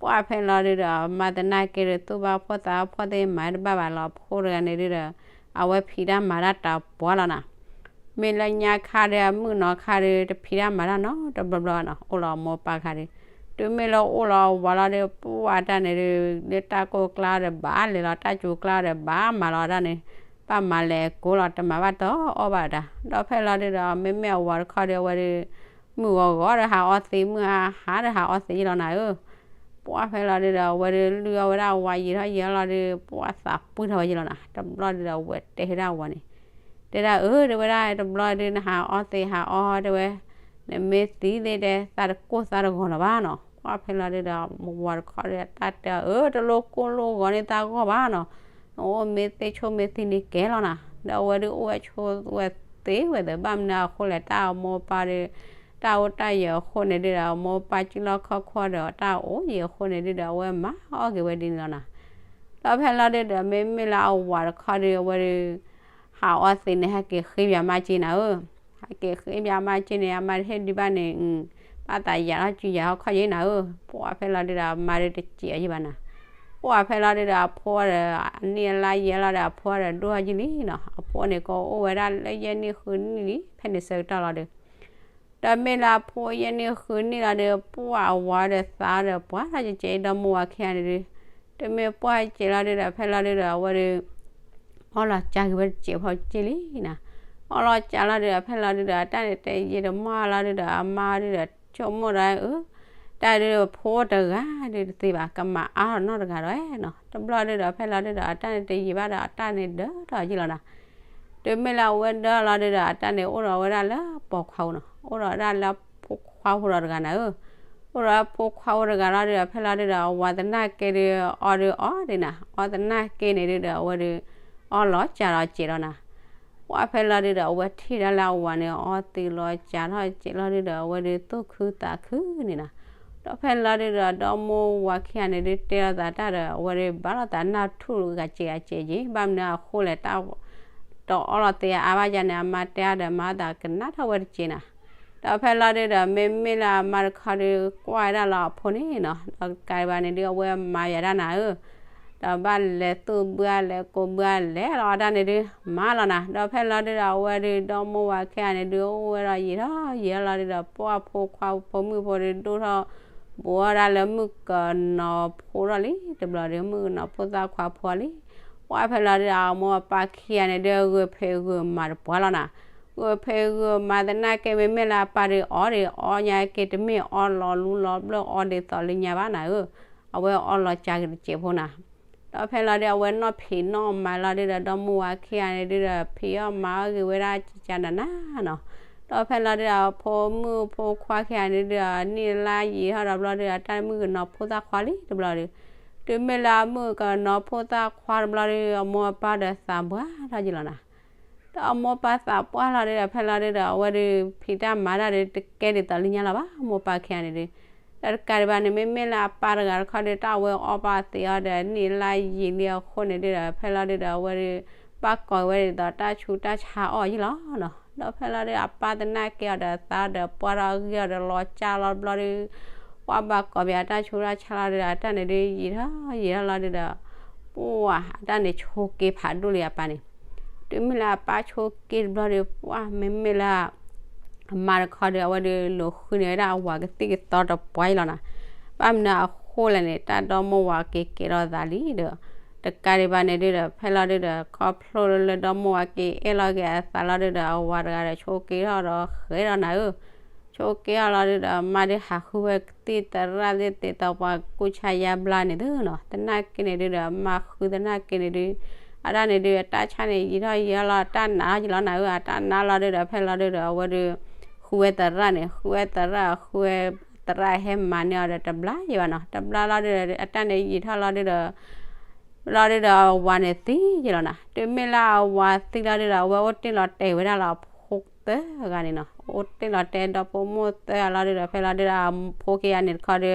ပှၢ်ဖဲလီၤဒုးဒီး မါသနာ်က့ဒုး သူၣ်ဘၣ်ဖှီၣ်သးဘၣ်ဖှီၣ်သ့ၣ်မၤတဘၣ်ဘၣ်လီၤ အဖိတဂၤန့ၣ်ဒုးဒီး အဝဲဖံးတၢ်မၤတၢ်တၢ်ပှၤလီၤနီၤ. မ့ၢ်လၢညါခါဒီး အမုၣ်ကနီၤခါဒီး တဖံးတၢ်မၤတၢ်နီတဘျီဘျီနီၤ, အိၣ်လီၤအမိၢ်ပၢ်ခါဒီး, တုၤမ့ၢ်လၢအိၣ်လီၤအဝၤလီၤဒီး ပှၢ်တၢ်န့ၣ်ဒုး လၢတၢ်ကိၢ်ကျါဒီးဘၣ်လဲၤလီၤ တၢ်စူၤကျါဒီးဘၣ်မၤလီၤတၢ်န့ၣ်, ဘၣ်မၤလဲၤကိးလီၤ တမၤဘၣ်တၢ်အီၣ်ဘၣ်တၢ်, ဒီးဖဲလီၤဒုးဒီး မ့မ့ၢ်အဝၤတခီဒီး အဝဲဒုး မုၢ်ဂီၤဂီၤဒီးဟးအီသံး မုၢ်ဟါဟါဒီးဟးအီသံးယဲၢ်လီၤနၤဧၢ ပှၢ်ဖဲလီၤဒုးဒီး အဝဲဒုးလုၢ်အီၣ်ဝဲဒၣ်အဝၤယံာ်ထီၣ်ယံာ်ထီၣ်လီၤဒီး ပှၢ်သးပှံၢ်ထီၣ်ဝဲယဲၢ်လီၤနီၤ, တဘျီဒုးဒီးအဝဲတဲဝဲဒၣ်အဝၤန့ၣ်, တဲဒၣ်အၢ တဲဝဲဒၣ် တဘျီဒုးနဟးအီသံးဟးအီတဲဝဲ, နမ့ၢ်သံသ့ၣ်တဲ သးတကိၢ်သးတဂီၤလၢၤဘၣ်နီၤ, ပှၢ်ဖဲလီၤဒုးဒီး မဝၤတခီဒီးတၢ်တဲအီၤ အၢ တလိၣ်ကိၢ်လိၣ်ဂီၤန့ၢ်သးဂီၢ်ဘၣ်နီၤ, နအိၣ်မ့ၢ်သ့ဆိၣ်မ့ၢ်သံန့ၣ်ကဲလီၤနၤ, ဒီးအဝဲဒုးအိၣ်ဝဲဆိၣ်ဝဲသ့ဝဲသ့ ဘၣ်မနုၤအဃိလဲၣ် တၢ်အမိၢ်ပၢ်ဒီး တၢ်အိၣ်တၢ်ယၢၤအဃိန့ၣ်ဒုးဒီး အမိၢ်ပၢ်စုလီၢ်ခီၣ်ခိၣ်ဒီး တၢ်အိၣ်ယံၤအဃိန့ၣ်ဒုးဒီး အဝဲမၤအီၣ်က့ၤဝဲဒ်န့ၣ်လီၤနီၤ, ဒီးဖဲလီၤဒုးဒီး မ့မ့ၢ်လၢအဝၤတခီဒီး အဝဲဒုး ဟးအီသံးန့ၣ် ဟဲက့ၤဃ့ဘၣ်မါက့နၤဧၢ, ဟဲက့ၤဃ့ဘၣ်မါက့န့ၣ် အမါတဟ့ၣ်ဒုးဘၣ်န့ၣ်, ဘၣ်သးယၤထီၣ်စုယၤထီၣ်ခီၣ်ယဲနၤဧၢ, ပှၢ်ဖဲလီၤဒုးဒီး အမါဒုးတစံးအီၤယံၤဘၣ်နၤ, ပှၢ်ဖဲလီၤဒုးဒီး အဖိဒီး အနံၣ်အလါယဲလီၤဒီး အဖိဒီးဒိၣ်ထီၣ်ယံၤလံနီၤ, အဖိန့ၣ်ကအိၣ်ဝဲဒၣ်လၢယဲၢ်နံၣ်ဃုနံၣ်လံ ဖဲန့ၣ်ဆၢကတီၢ်လီၤဒုး ဒီးမ့ၢ်လၢအဖိယဲၢ်နံၣ်ဃုနံၣ်လီၤဒီး ပှၢ်အဝၤဒီးသးဒီးပှၢ်လီၤကကဲဒီမါဝၤခံဂၤန့ၣ်ဒုး, တမ့ၢ်ပှၢ်ကဲလီၤဒုးဒီး ဖဲလီၤဒုးဒီး အဝဲဒုး အီလီၤကၢ်က့ၤဝဲတစဲးဖိက့လံနီၤ, အီလီၤကၢ်လီၤဒုးဒီး ဖဲလီၤဒုးဒီး တၢ်န့ၣ်တဲယဲၢ်တမါလီၤဒုးဒီး အမါဒုးဒီး ဆိကမိၣ်ဒီးအၢ တၢ်ဒုးဖိတဂၤဒုးတသ့ဘၣ် ကမၤအါထီၣ်နီတဂၤဒီးနီၤ, တဘျီဒုးဒီး ဖဲလီၤဒုးဒီး အတၢ်န့ၣ်တယံာ်ဘၣ်ဒီး အတၢ်န့ၣ်ဒၢထီၣ်ယံၤလီၤနီၤ, တုၤမ့ၢ်လၢအဝဲဒၢလီၤဒုဒီး အတၢ်န့ၣ်အိၣ်ဒီးဝဲဒၣ်လၢပိာ်ခွါအအိၣ်နီၤ, အိၣ်ဒီးဝဲဒၣ်လၢဖိခွါဖိဒီးတဂၤနၤဧၢ, အိၣ်ဒီးဖိခွါဖိတဂၤလီၤဒုဒီး ဖဲလီၤဒုဒီး အဝၤသနာ်က့ဒု အီၣ်ဒုအီၣ်ဒံးနၤ, အီၣ်သနာ်က့န့ၣ်ဒုဒီး အဝဲဒု အီၣ်လီၤကၢ်လီၤစဲးလီၤနၤ ပှၢ်ဖဲလီၤဒုဒီး အဝဲထံၣ်ဒၣ်လၢအဝၤန့ၣ် အီၣ်သံလီၤကၢ်ထီၣ်စဲးလီၤဒုဒီး အဝဲဒုသူၣ်ခုသးခုန့ၣ်နီၤ, ဒီးဖဲလီၤဒုဒီး ဒီမိၢ်ဝၤခံဂၤန့ၣ်ဒု တဲလိာ်သးတၢ်ဒီး အဝဲဒုဘၣ်လိာ်သးနၢ်ထူၣ်ဂၤစဲးဂၤစဲးက့ၤ, ဘၣ်မနုၤအဃိလဲၣ် တၢ်တအီၣ်လီၤသ့အါဘၣ်ယၤန့ၣ် အမါတဲအါဒီး မၤသးကနၣ်ထီၣ်ဝဲတက့ၢ်နၤ, ဒီးဖဲလီၤဒုဒီး မ့မ့ၢ်လၢအမါတခီဒု ကွၢ်ဝဲဒၣ်လီၤအဖိန့ၣ်နီၤ, ဒီးတကးဒံးဘၣ်န့ၣ်ဒု အဝဲမၤယၤဒၣ်နၤဧၢ ဒီးဘၣ်လဲၤသူၣ်ဘှါလဲၤကိးဘှါလဲၤလီၤအတၢ်န့ၣ်ဒု မၤလီၤနၤ, ဒီးဖဲလီၤဒုဒီး အဝဲဒု ဒီမိၢ်ဝၤခံဂၤန့ၣ်ဒု အိၣ်ဝဲဒီးယံာ်ထီၣ်ယံာ်ထီၣ်လီၤဒုဒီး ပှၢ်ဖိခွါဖိမုၣ်ဖိဒု ဒိၣ်ထီၣ် ဘူးထီၣ်ဒၣ်လၢမုၣ်ကနီၤဖိထီၣ်လံ, တဘျီဒု မုၣ်ကနီၤဖိသၣ်ခွါဖိလံ, ပှၢ်ဖဲလီၤဒုဒီး အမိၢ်အပၢ်ခံဂၤန့ၣ်ဒု ဂုာ်ဖံးဂုာ်မၤတပှၢ်လီၤနၤ, ဂုာ်ဖံးဂုာ်မၤသနာ်က့ မ့မ့ၢ်လၢအပၢ်ဒု အီၣ်ဒံးအီၣ်ညါက့ၤ တမ့ၢ်အီၣ်လီၤလူလီၤဘျၢၣ်အီၣ်ဒ်သိးလၢညါဘၣ်နၤဧၢ, အဝဲအီၣ်လီၤကၢ်က့ၤတစဲးဖိနၤ, ဒီးဖဲလီၤဒု အဝဲနီၢ်ဖံးနီၢ်မၤလီၤဒုဒီး ဒီမိၢ်ဝၤခံဂၤန့ၣ်ဒုဒီး ဖံးအီၣ်မၤအီၣ်ဂ့ၤဝဲဒၣ်ကကနၤနၤနီၤ, ဒီးဖဲလီၤဒုဒီး ဖိမုၣ်ဖိခွါခံဂၤန့ၣ်ဒုဒီး နံၣ်လါယံာ်ထီၣ်ဒီးတဘျီဒု အတၢ်မုၣ်ကနီၤဖိသၣ်ခွါလံတဘျီဒု, တုၤမ့ၢ်လၢအမုၣ်ကနီၤဖိသၣ်ခွါတဘျီဒု အမိၢ်အပၢ်ဒီးသးဘှါထီၣ်ယံာ်လီၤနၤ, ဒီးအမိၢ်ပၢ်သးပှၢ်လီၤဒုဒီး ဖဲလီၤဒုဒီး အဝဲဒု ဖံးတၢ်မၤတၢ်ဒု တကဲဒ်သိးလၢညါလီၤဘၣ် မိၢ်ပၢ်ခံဂၤန့ၣ်ဒု, ဒီးတကးဒံးဘၣ်န့ၣ် မ့မ့ၢ်လၢအပၢ်တဂၤတခီဒု တၢ်အဝဲအီၣ်ဘၣ်သ့အီၣ်ဒီး နံၣ်လါယံာ်လံအဃိန့ၣ်ဒုဒီး ဖဲလီၤဒုဒီး အဝဲဒု ဘၣ်ကိးဝဲဒ်သိးတၢ်ဆူးတၢ်ဆါအီၣ်ယံာ်လီၤနီၤ, ဒီးဖဲလီၤဒုဒီး အပၢ်သနာ်က့အီၤဒီး သးဒီးပှၢ်ထီၣ်ဂံၢ်အီၤဒီးလီၤကၢ်လီၤတဘျီဒု ပှၢ်ဘၣ်ကိးဘၣ်အတၢ်ဆူးတၢ်ဆါလီၤဒုဒီး အတၢ်န့ၣ်ဒု ယံာ်ထီၣ်ယံာ်ထီၣ်လီၤဒုဒီး ပှၢ်အတၢ်န့ၣ်ဆိးက့ဖးဒိၣ်လံအပၢ်န့ၣ်, တုၤမ့ၢ်လၢအပၢ်ဆိးက့တဘျီဒု ပှၢ်မ့မ့ၢ်လၢ အမါတခီဒု အဝဲဒု လိာ်ဃုန့ၢ်ဝဲဒၣ်အဝၤကသံၣ်ကသီတပှၢ်အံၤလီၤနၤ, ဘၣ်မနုၤအဃိလဲၣ်န့ၣ် တၢ်ဒီမိၢ်ဝၤက့ၤကဲထီၣ်သးလံဒီး တကးဒံးဘၣ်န့ၣ်ဒုဒီး ဖဲလီၤဒုဒီး ခီဖျိလၢဒီမိၢ်ဝၤက့ၤအဲၣ်လီၤက့ၤအသးလီၤဒုဒီး အဝၤတဂၤဒီးဆိးက့ထီၣ်ဒီးဃဲၤဒီးနၤဧၢ, ဆိးက့ထီၣ်လီၤဒုဒီး အမါဒုဟးဃုဝဲကသံၣ်သရၣ်သ့ၣ်သ့ၣ်သီပှၤကူၣ်ဆါယါဘျါန့ၣ်သုနီၤ, သနာ်က့န့ၣ်ဒုဒီး အမါဃုသနာ်က့န့ၣ်ဒု အတၢ်န့ၣ်ဒု အတၢ်ဆါန့ၣ်ယံာ်ထီၣ်ယံာ်ထီၣ်လီၤ အတၢ်နးထီၣ်ယံာ်လီၤနၤဧၢ, အတၢ်နးလီၤဒုဒီး ဖဲလီၤဒုဒီး အဝဲဒု ဃုဝဲသရၣ်န့ၣ် ဃုဝဲသရၣ် ဃုဝဲသရၣ်ဟဲမၤန့ၢ်အီၤဒီးတဘျါယံၤဘၣ်နီၤ, တဘျါလီၤဒုဒီး အတၢ်န့ၣ်ယံာ်ထီၣ်လီၤဒုဒီး လီၤဒုဒီး အဝၤန့ၣ်သံယံၤလီၤနၤ, တုၤမ့ၢ်လၢအဝၤသံလီၤဒုဒီး အဝဲအိၣ်တ့ၢ်လီၤတဲာ်ဝဲဒၣ်လၢအဖိသၢဂၤန့ၣ်နီၤ, အိၣ်တ့ၢ်လီၤတဲာ်ဒီဖိမိၢ်သၢဂၤလီၤဒုဒီး ဖဲလီၤဒုဒီး အဖိခံဂၤန့ၣ်တခီဒု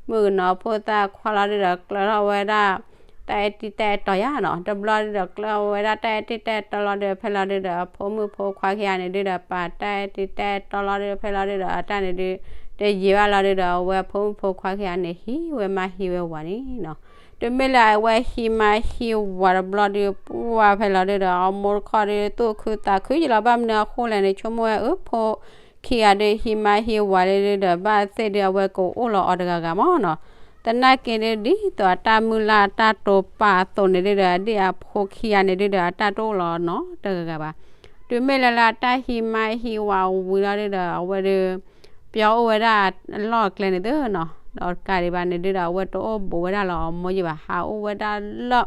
မုၣ်ကနီၤဖိသၣ်ခွါလီၤဒုဒီး ကျၢၤထီၣ်ဝဲဒၣ် တၢ်အဲၣ်တံၢ်တၢ်အဲၣ်တီယါနီၤ, တဘျီဒုဒီး ကျၢၤဝဲဒၣ်တၢ်အဲၣ်တံၢ်တၢ်အဲၣ်တီလီၤဒုဒီး ဖဲလီၤဒုဒီး အဖိမုၣ်ဖိခွါခံဂၤန့ၣ်ဒုဒီး ပာ်တၢ်အဲၣ်တံၢ်တၢ်အဲၣ်တီလီၤဒုဒီး ဖဲလီၤဒုဒီး အတၢ်န့ၣ်ဒု တယံာ်ဘၣ်လီၤဒုဒီး အဝဲအဖိမုၣ်ဖိခွါခံဂၤန့ၣ် ဟံးဝဲမါဟံးဝဲဝၤန့ၣ်နီၤ, တုၤမ့ၢ်လၢအဝဲဟံးမါဟံးဝၤတဘျီဒု ပှၢ်ဖဲလီၤဒုဒီး အမိၢ်တခီဒု သူၣ်ခုသးခုယံၤလီၤ, ဘၣ်မနုၤအဃိလဲၣ်န့ၣ် ဆိကမိၣ်ဝဲအၢ ဖိခံဂၤဒု ဟံးမါဟံးဝၤလၢဒုဒီး ဘၣ်သ့ၣ်ဒု အဝဲကအိၣ်လီၤအီၤတဂၤဂၤမးနီၤ, သနာ်က့ဒု ဒ်သိးအတၢ်မုၢ်လၢ်အတၢ်တိာ်ပာ်အသိးန့ၣ်ဒုဒီး ဒ်အဖိခံဂၤန့ၣ်ဒုဒီး အတၢ်တအိၣ်လီၤနီတဂၤဂၤဘၣ်, တုၤမ့ၢ်လၢလၢအတၢ်ဟံးမါဟံးဝၤဝံၤလီၤဒုဒီး အဝဲဒု ပျီအိၣ်ဝဲဒၣ်အလီၢ်အကျဲန့ၣ်သုနီၤ, ဒီးတကးဒံးဘၣ်န့ၣ်ဒုဒီး အဝဲတအိၣ်ဘူးဝဲဒၣ်လၢအမိၢ်ယံၤဘၣ်, ဟးအိၣ်ဝဲဒၣ်လၢ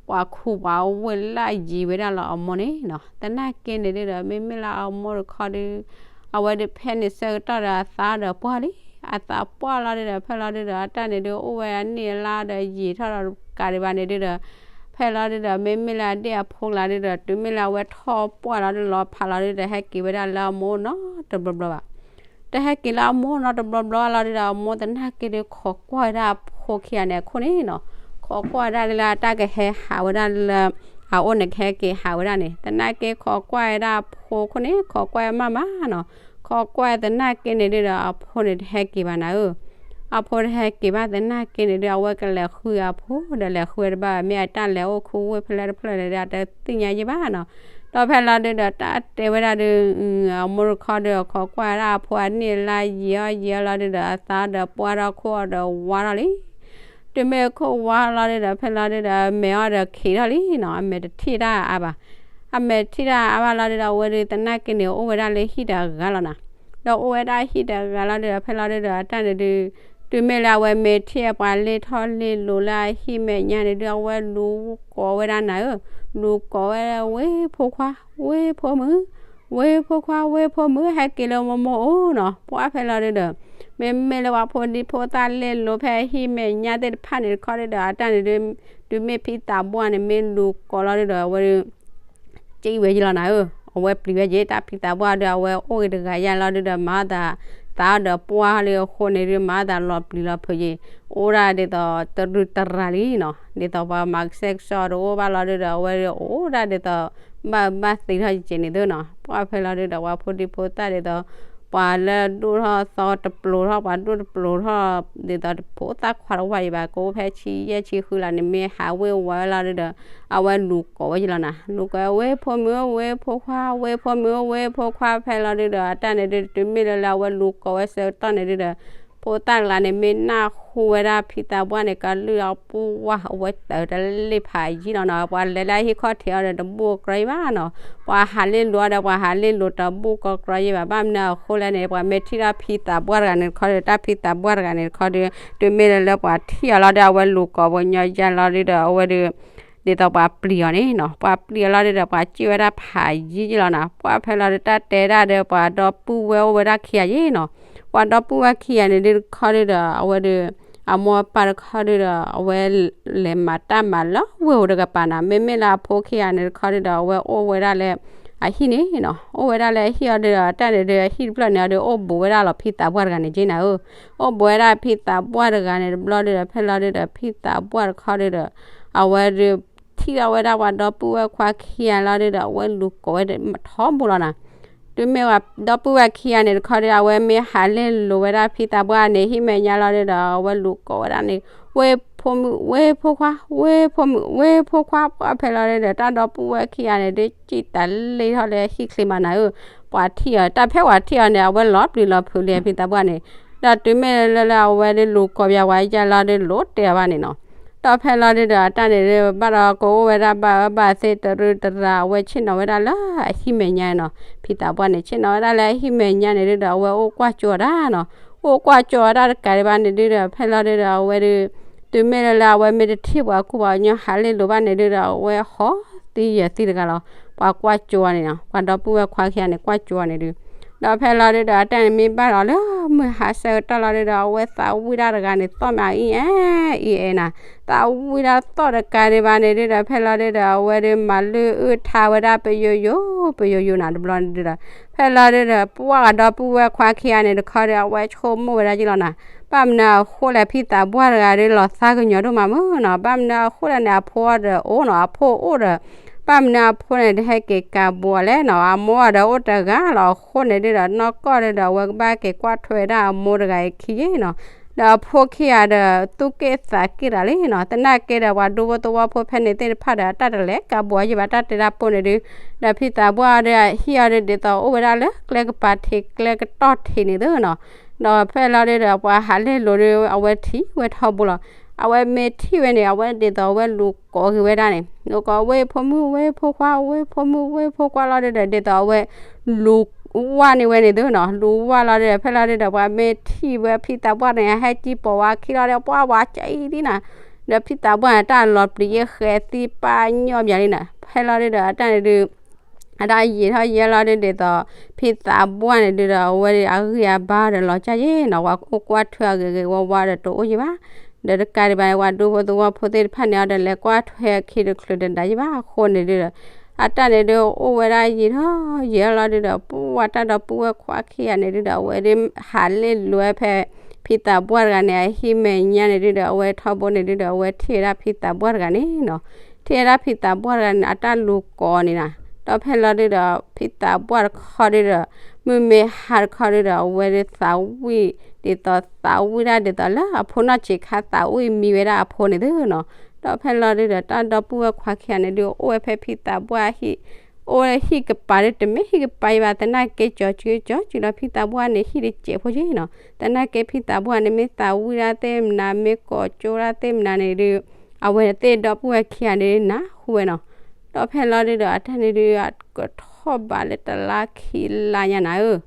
ပှၤခူပှၤဝ့ၢ်လၢယံၤဝဲဒၣ်လၢအမိၢ်န့ၣ်နီၤ, သနာ်က့န့ၣ်ဒုဒီး မ့မ့ၢ်လၢအမိၢ်တခီဒု အဝဲဒုဖဲန့ၣ်ဆၢကတီၢ်ဒီးအသးဒီးပှၢ်လံ, အသးပှၢ်လီၤဒုဒီး ဖဲလီၤဒုဒီး အတၢ်န့ၣ်ဒု အိၣ်ဝဲအနံၣ်အလါဒီးယံာ်ထီၣ်ဒီးတကးဒံးဘၣ်န့ၣ်ဒုဒီး ဖဲလီၤဒုဒီး မ့မ့ၢ်လၢအဒ့ၣ်အဖိကျါဒုဒီး တုၤမ့ၢ်လၢအဝဲထီၣ်ပှၢ်လီၤဒုလီၤဖးလီၤဒုဒီး ဟဲက့ၤဝဲဒၣ်လၢအမိၢ်နီတဘျီဘျီဘၣ် တဟဲက့ၤလၢအမိၢ်နီတဘျီဘျီလီၤဒုဒီး အမိၢ်သနာ်က့ဒု ခိးကွၢ်ဝဲဒၣ်အဖိခံဂၤန့ၣ်အခိၣ်န့ၣ်နီၤ, ခိးကွၢ်ဝဲဒၣ်လၢအတၢ်ကဟဲဟးဝဲဒၣ်လၢ အအိၣ်န့ၣ်ကဟဲက့ၤဟးဝဲဒၣ်န့ၣ် သနာ်က့ခိးကွၢ်ဝဲဒၣ်အဖိခိၣ်န့ၣ် ခိးကွၢ်မးမးနီၤ, ခိးကွၢ်သနာ်က့န့ၣ်ဒုဒီး အဖိန့ၣ်တဟဲက့ၤဘၣ်နၤဧၢ အဖိတဟဲက့ၤဘၣ်သနာ်က့န့ၣ်ဒု အဝဲကလဲၤဃုအဖိဒီးလဲၤဃုဝဲတဘၣ် မ့ၢ်အတၢ်လဲၤအိၣ်ခူဝ့ၢ်ဖဲလဲၣ်တဖျၢၣ်န့ၣ်ဒု အတသ့ၣ်ညါယံၤဘၣ်နီၤ, ဒီးဖဲလီၤဒုဒီးတၢ်တဲဝဲဒၣ်ဒု အမိၢ်တခီဒု ခိးကွၢ်ဝဲဒၣ်အဖိအနံၣ်အလါယံာ်အီၤယံာ်အီၤလီၤဒုဒီး အသးဒီးပှၢ်ထီၣ်ခိၣ်အီၤဒီးဝါထီၣ်လံ တုၤမ့ၢ်ခိၣ်ဝါလီၤဒုဒီး ဖဲလီၤဒုဒီး အမဲာ်အီၤဒီးခံးထီၣ်လံနီၤ, အမဲာ်တထံၣ်တၢ်အါဘၣ်, အမဲာ်တထံၣ်တၢ်အါဘၣ်လီၤဒုဒီး အဝဲဒုသနာ်က့န့ၣ် အိၣ်ဝဲဒၣ်လၢဟံၣ်တဂၤလီၤနၤ, ဒီးအိၣ်ဝဲဒၣ်ဟံၣ်တဂၤလီၤဒုဒီး ဖဲလီၤဒုဒီး အတၢ်န့ၣ်ဒု တုၤမ့ၢ်လၢအဝဲမ့ၢ်ထံၣ်ပှၤလ့ၢ်ထီၣ်လ့ၢ်လိၤလၢအဟံၣ်မဲာ်ညါန့ၣ်ဒုး အဝဲလူၤကိးဝဲဒၣ်နၤဧၢ, လူၤကိးဝဲ ဝ့ၢ်ဖိခွါ, ဝ့ၢ်ဖိမုၣ်, ဝ့ၢ်ဖိခွါ, ဝ့ၢ်ဖိမုၣ် ဟဲက့ၤလၢမိၢ်မိၢ်အိၣ်နီၤ. ပှၢ်ဖဲလီၤဒုဒီး မ့မ့ၢ်လၢပှၤဖိဒံဖိသၣ်လ့ၢ်လိၤဖဲအဟံၣ်မဲာ်ညါသ့ၣ်တဖၣ်န့ၣ်တခီဒုဒီး အတၢ်န့ၣ်ဒုး တုၤမ့ၢ်ဖံသးပှၢ်န့ၣ် မ့ၢ်လူၤကိးလီၤဒုဒီး အဝဲဒုး ကံၣ်ဝဲယ့လီၤနၤဧၢ, အဝဲပျံၤဝဲယ့ တၢ်ဖံသးပှၢ်ဒုး အဝဲအိၣ်ဂ့ၤတဂၤယါလီၤဒုဒီး မၤအီၣ်သး သးအီၣ်ဒီးပှၢ်လံအဃိန့ၣ်ဒုး မၤအီၣ်သးလီၤပျံၤလီၤဖုးယ့, အိၣ်ဒၣ်ဒ်သိးတရူးတရၤလံနီၤ, ဒ်သိးပှၤမၤကစဲၢ်ကစီၣ်တအိၣ်ဘၣ်လီၤဒုဒီး အဝဲဒုးအိၣ်ဒၣ်ဒ်သိး ဘၣ်ဘၣ်သံထီၣ်ယက့ၤန့ၣ်သုနီၤ. ပှၢ်ဖဲလီၤဒုဒီး ပှၤဖိဒံဖိသၣ်ဒ်သိး ပှၤလၢဒိၣ်ထီၣ်သီတပျိၤထီၣ် ပှၤဒိၣ်တပျိၤထီၣ် ဒ်သိးတဖိသၣ်ခွါတဝၢ်အံၤဘၣ် ကအိၣ်ဖဲဆံယဲၢ်ဆံဃုလၢန့ၣ် မ့ၢ်ဟးဝ့ၢ်ဝီဝဲလီၤဒုဒီး အဝဲလူၤကိးဝဲယ့လီၤနၤ, လူၤကိး ဝ့ၢ်ဖိမုၣ်ဧၢ ဝ့ၢ်ဖိခွါ, ဝ့ၢ်ဖိမုၣ်ဧၢ ဝ့ၢ်ဖိခွါ ဖဲလီၤဒုဒီး အတၢ်န့ၣ်ဒုး တုၤမ့ၢ်လၢလၢအဝဲလူၤကိးဝဲဆၢကတီၢ်န့ၣ်ဒုဒီး ဖိသၣ်တဂၤန့ၣ် မ့ၢ်နၢ်ဟူဝဲဒၣ်ဖံသးပှၢ်န့ၣ် ကလုၢ်အီၤပှၢ် အဝဲတၢၤတလ့ၢ်ဖးယံာ်လီၤနီၤ, ပှၤလဲၤလၢအဟံၣ်ခီၣ်ထံးအီၤဒီး တဘူၣ်အကြၢးယံာ်ဘၣ်နီၤ, ပှၤဟးလ့ၢ်လိၤအီၤဒီး ပှၤဟးလ့ၢ်လိၤတဘူၣ်ကီကြၢးယံာ်ဘၣ်, ဘၣ်မနုၤအဃိလဲၣ်န့ၣ် ပှၤမ့ၢ်ထံၣ်ဒီးဖံသးပှၢ်တဂၤန့ၣ်တခီဒီး တၢ်ဖံသးပှၢ်တဂၤန့ၣ်တခီဒီး တုၤမ့ၢ်လၢလၢပှၤထံၣ်အီၤလီၤဒီး အဝဲလူၤကိးပှၤညီယါလီၤဒုဒီး အဝဲဒုး ဒ်သိးပှၤပျံၤအီၤန့ၣ်နီၤ, ပှၤပျံၤအီၤလီၤဒုဒီး ပှၤစံၣ်ဝဲဒၣ်ဖးယံာ်ယံာ်လီၤနီၤ, ပှၢ်ဖဲလီၤဒုး တၢ်တဲဒၣ်ဒီး ပှၤဒီပုၢ်ဝဲၢ်အိၣ်ဝဲဒၣ်ခံဂၤယ့ၣ်နီၤ, ပှၤဒီပုၢ်ဝဲၢ်ခံဂၤန့ၣ်ဒုးတခီဒုဒီး အဝဲဒုး အမိၢ်အပၢ်တခီဒုဒီး အဝဲလဲၤမၤတၢ်မၤလၢဝ့ၢ်ဧိၤတကပၤနီၤ, မ့မ့ၢ်လၢအဖိခံဂၤန့ၣ်တခီဒုဒီး အဝဲအိၣ်ဝဲဒၣ်လၢအဟံၣ်န့ၣ်နီၤ, အိၣ်ဝဲဒၣ်လၢအဟံၣ်အီၤဒုဒီး တၢ်န့ၣ်ဒုး အဟံၣ်တဖျၢၣ်န့ၣ်အီၤဒုး အိၣ်ဘူးဝဲဒၣ်လီၤဖံသးပှၢ်တဂၤန့ၣ်က့နၤဧၢ, အိၣ်ဘူးဝဲဒၣ်ဖံသးပှၢ်တဂၤန့ၣ်တဘျီဒုဒီး ဖဲလီၤဒုဒီး ဖံသးပှၢ်တခီဒုဒီး အဝဲဒုး ထံၣ်ထီၣ်ဝဲဒၣ်ပှၤဒီပုၢ်ဝဲၢ်ခွါခံဂၤလီၤဒုဒီး အဝဲလူၤကိးဝဲထီဘိလီၤနီၤ, တုၤမ့ၢ်ပှၤဒီပုၢ်ဝဲၢ်ခံဂၤန့ၣ်တခီဒု အဝဲမ့ၢ်ဟးလ့ၢ်လိၤဝဲဒၣ်ဖံသးပှၢ်န့ၣ် ဟံၣ်မဲာ်ညါလီၤဒုဒီး အဝဲလူၤကိးဝဲဒၣ်န့ၣ် ဝ့ၢ်ဖိမုၣ် ဝ့ၢ်ဖိခွါ ဝ့ၢ်ဖိမုၣ် ဝ့ၢ်ဖိခွါ, ပှၢ်ဖဲလီၤဒုဒီး တၢ်ဒီပုၢ်ဝဲၢ်ခံဂၤန့ၣ်ဒုး စံၣ်တၢ်လ့ၢ်ထီၣ်လၢဟံၣ်ချ့မးနၤဧၢ, ပှၤထံၣ်အီၤ တၢ်ဖဲပှၤထံၣ်အီၤန့ၣ် အဝဲလီၤပျံၤလီၤဖုးလံဖံသးပှၢ်န့ၣ်, ဒီးတုၤမ့ၢ်လၢလၢအဝဲဒုးလူၤကိးပှၤဝဲယါလီၤဒုး လိၣ်တဲာ်အီၤဘၣ်န့ၣ်နီၤ, ဒီးဖဲလီၤဒုဒီး အတၢ်န့ၣ်ဒုးဘၣ်ဒီးကအိၣ်ဝဲဒၣ်ဘၣ်အၢဘၣ်သီတရူးတရၤ အဝဲဆ့ၣ်နီၤဝဲဒၣ်လၢအဟံၣ်မဲာ်ညါနီၤ, ဖံသးပှၢ်န့ၣ် ဆ့ၣ်နီၤဝဲဒၣ်လၢအဟံၣ်မဲာ်ညါန့ၣ်ဒုဒီး အဝဲအိၣ်ကွၢ်ကၠိအီၤတၢ်နီၤ, အိၣ်ကွၢ်ကၠိအီၤတၢ်တကးဒံးဘၣ်န့ၣ်ဒုဒီး ဖဲလီၤဒုဒီး အဝဲဒုး တုၤမ့ၢ်လၢလၢအဝဲမ့ၢ်တထံၣ်ပှၤကူပှၤကညီဟးလ့ၢ်လိၤဘၣ်န့ၣ်ဒုဒီး အဝဲဟီၣ်သံယၢၤသံတဂၤလီၤ, ပှၤကွၢ်ကၠိအီၤန့ၣ်နီၤ, ပှၤဒီပုၢ်ဝဲၢ်ခွါခံဂၤန့ၣ် ကွၢ်ကၠိအီၤန့ၣ်ဒုး ဒီးဖဲလီၤဒုဒီး အတၢ်န့ၣ်မ့ၢ်ဘၣ်လီၤလၢမုၢ်ဟါဆၢကတီၢ်လီၤဒုဒီး အဝဲသးဝံၣ်တၢ်တဂၤန့ၣ် သီၣ်မးအံၤအဲၣ်အံၤအဲၣ်နၤ, သးဝံၣ်တၢ်သီၣ်တကးဒံးဘၣ်န့ၣ်ဒုဒီး ဖဲလီၤဒုဒီး အဝဲဒုးမၤလုၢ်အုၣ်ထါဝဲဒၣ်ပယိယိ ပယိယိနၤတဘျီန့ၣ်ဒုဒီး ဖဲလီၤဒုဒီး ပှၢ်ဒီပုၢ်ဝဲၢ်ခွါခံဂၤန့ၣ်တခီဒီး အဝဲဆိကမိၣ်ဝဲဒၣ်ယ့ၣ်လီၤနၤ, ဘၣ်မနုၤအဃိလဲၣ် ဖံသးပှၢ်တဂၤဒုးလီၤသးကညီၤဒိၣ်မးမုၢ်နီၤ, ဘၣ်မနုၤအဃိလဲၣ်န့ၣ် အဖိအီၤဒီးအိၣ်နီၤ, အဖိအိၣ်ဒီး ဘၣ်မနုၤအဖိန့ၣ် တဟဲက့ၤကးဘိးအီၤလဲၣ်နီၤ, အမိၢ်အီၤဒီးအိၣ်တဂၤလီၤအဃိန့ၣ်ဒုဒီး နီၢ်ကီၢ်ဒုဒီး အဝဲကဘၣ်က့ၤကွၢ်ထွဲဝဲဒၣ်အမိၢ်တဂၤအံၤခံယ့ၣ်နီၤ, ဒီးအဖိခံဂၤဒီး သူၣ်က့ၣ်သးက့ၣ်တၢ်လံနီၤ, သနာ်က့ဒီး ပှၤဒူဖိသဝီဖိဖဲန့ၣ်သ့ၣ်တဖၣ်ဒီး အတၢ်တလဲၤကးဘိးအီၤယ့ၣ်ဘၣ် တၢ်တဲတၢ်ပိၢ်န့ၣ်ဒု, ဒီးဖံသးပှၢ်အီၤဒီး အဟံၣ်အီၤဒုးဒ်သိးအိၣ်ဝဲဒၣ်လၢကျဲကပၤထံး ကျဲကတီၢ်ထံးန့ၣ်သုနီၤ, ဒီးဖဲလီၤဒုဒီး ပှၤဟးလ့ၢ်လိၤဒု အဝဲထံၣ်ဝဲထီဘိလီၤ, အဝဲမ့ၢ်ထံၣ်ဝဲန့ၣ် အဝဲဒ်သိးအဝဲလူၤကိးက့ၤဝဲဒၣ်န့ၣ် လူၤကိး ဝ့ၢ်ဖိမုၣ် ဝ့ၢ်ဖိခွါ ဝ့ၢ်ဖိမုၣ် ဝ့ၢ်ဖိခွါလီၤဒုဒီး ဒ်သိးအဝဲ လူၤဝၢ်န့ၢ်ဝဲန့ၣ်သုနီၤ, လူၤဝၢ်လီၤဒုဒီး ဖဲလီၤဒုဒီး ပှၤမ့ၢ်ထံၣ်ဝဲဖံသးပှၢ်န့ၣ် ဟဲကံၢ်ပိာ်ဝဲခံလီၤဒီး ပှၢ်ဝဲကအံၤဒ်နၤ, ဒီးဖံသးပှၢ်န့ၣ် တၢ်လီၤပျံၤယ့ၣ်ဃဲသံပာ်ညီဘၣ်လံနီၤ, ဖဲလီၤဒုဒီး အတၢ်န့ၣ်ဒု အတၢ်ယံာ်ထီၣ်ယံာ်လီၤဒု ဒ်သိး ဖံသးပှၢ်န့ၣ်ဒုဒီး အဝဲအဂံၢ်အဘါဒီးလီၤကၢ်ယ့ၣ်နီၤ, ပှၤအိၣ်ကွၢ်ထွဲအဂ့ၤဂ့ၤဝါဝါဒီးတအိၣ်ယ့ၣ်ဘၣ်, ဒီးတကးဒံးဘၣ်န့ၣ် ပှၤဒူဖိသဝီဖိသ့ၣ်တဖၣ်န့ၣ် အီၤဒီးလဲၤကွၢ်ထွဲအခံတချုးတဒါယ့ၣ်ဘၣ်အဃိန့ၣ်ဒုဒီး အတၢ်န့ၣ်ဒု အိၣ်ဝဲဒၣ်ယံာ်ထီၣ်ယံာ်လီၤဒုဒီး ပှၢ်တၢ်ဒီပုၢ်ဝဲၢ်ခွါခံဂၤန့ၣ်ဒုဒီး အဝဲဒုးဟးလ့ၢ်လိၤဝဲဖဲ ဖံသးပှၢ်တဂၤန့ၣ် အဟံၣ်မဲာ်ညါန့ၣ်ဒုဒီး အဝဲထီဘိန့ၣ်ဒုဒီး အဝဲထံၣ်ဝဲဒၣ်ဖံသးပှၢ်တဂၤန့ၣ်နီၤ, ထံၣ်ဝဲဒၣ်ဖံသးပှၢ်တဂၤန့ၣ် အတၢ်လူၤကိးန့ၣ်နီၤ, ဒီးဖဲလီၤဒုဒီး ဖံသးပှၢ်တခီဒုဒီး မုၢ်မ့ၢ်ဟါတခီဒုဒီး အဝဲဒုးသးဝံၣ် ဒ်သိးသးဝံၣ်ဒၣ်ဒ်သိးလၢအဖိနီၢ်ဆံးခါသးဝံၣ်မံဝဲဒၣ်အဖိန့ၣ်သုနီၤ, ဒီးဖဲလီၤဒုဒီး တၢ်ဒီပုၢ်ဝဲၢ်ခွါခံဂၤန့ၣ်ဒု အိၣ်ဝဲဖဲဖံသးပှၢ်ဟံၣ် အိၣ်ဟံၣ်ကပၤဒု တမ့ၢ်ဟံၣ်ကပၤယ့ၣ်ဘၣ် သနာ်က့ ကၠီၤစုကၠီၤစုလီၤ ဖံသးပှၢ်န့ၣ် ဟံၣ်တစဲးဖိယ့ၣ်နီၤ, သနာ်က့ ဖံသးပှၢ်န့ၣ် မ့ၢ်သးဝံၣ်ဒၣ်သ့ၣ်မနၤ မ့ၢ်ကိးကၠိဒၣ်သ့ၣ်မနၤန့ၣ်ဒု အဝဲသ့ၣ်ဒီပုၢ်ဝဲၢ်ခံဂၤန့ၣ် နၢ်ဟူဝဲနီၤ, ဒီးဖဲလီၤဒုဒီး အတၢ်န့ၣ်ဒု ကထီၣ်ဘးလၢတလါခံလါညါနၤဧၢ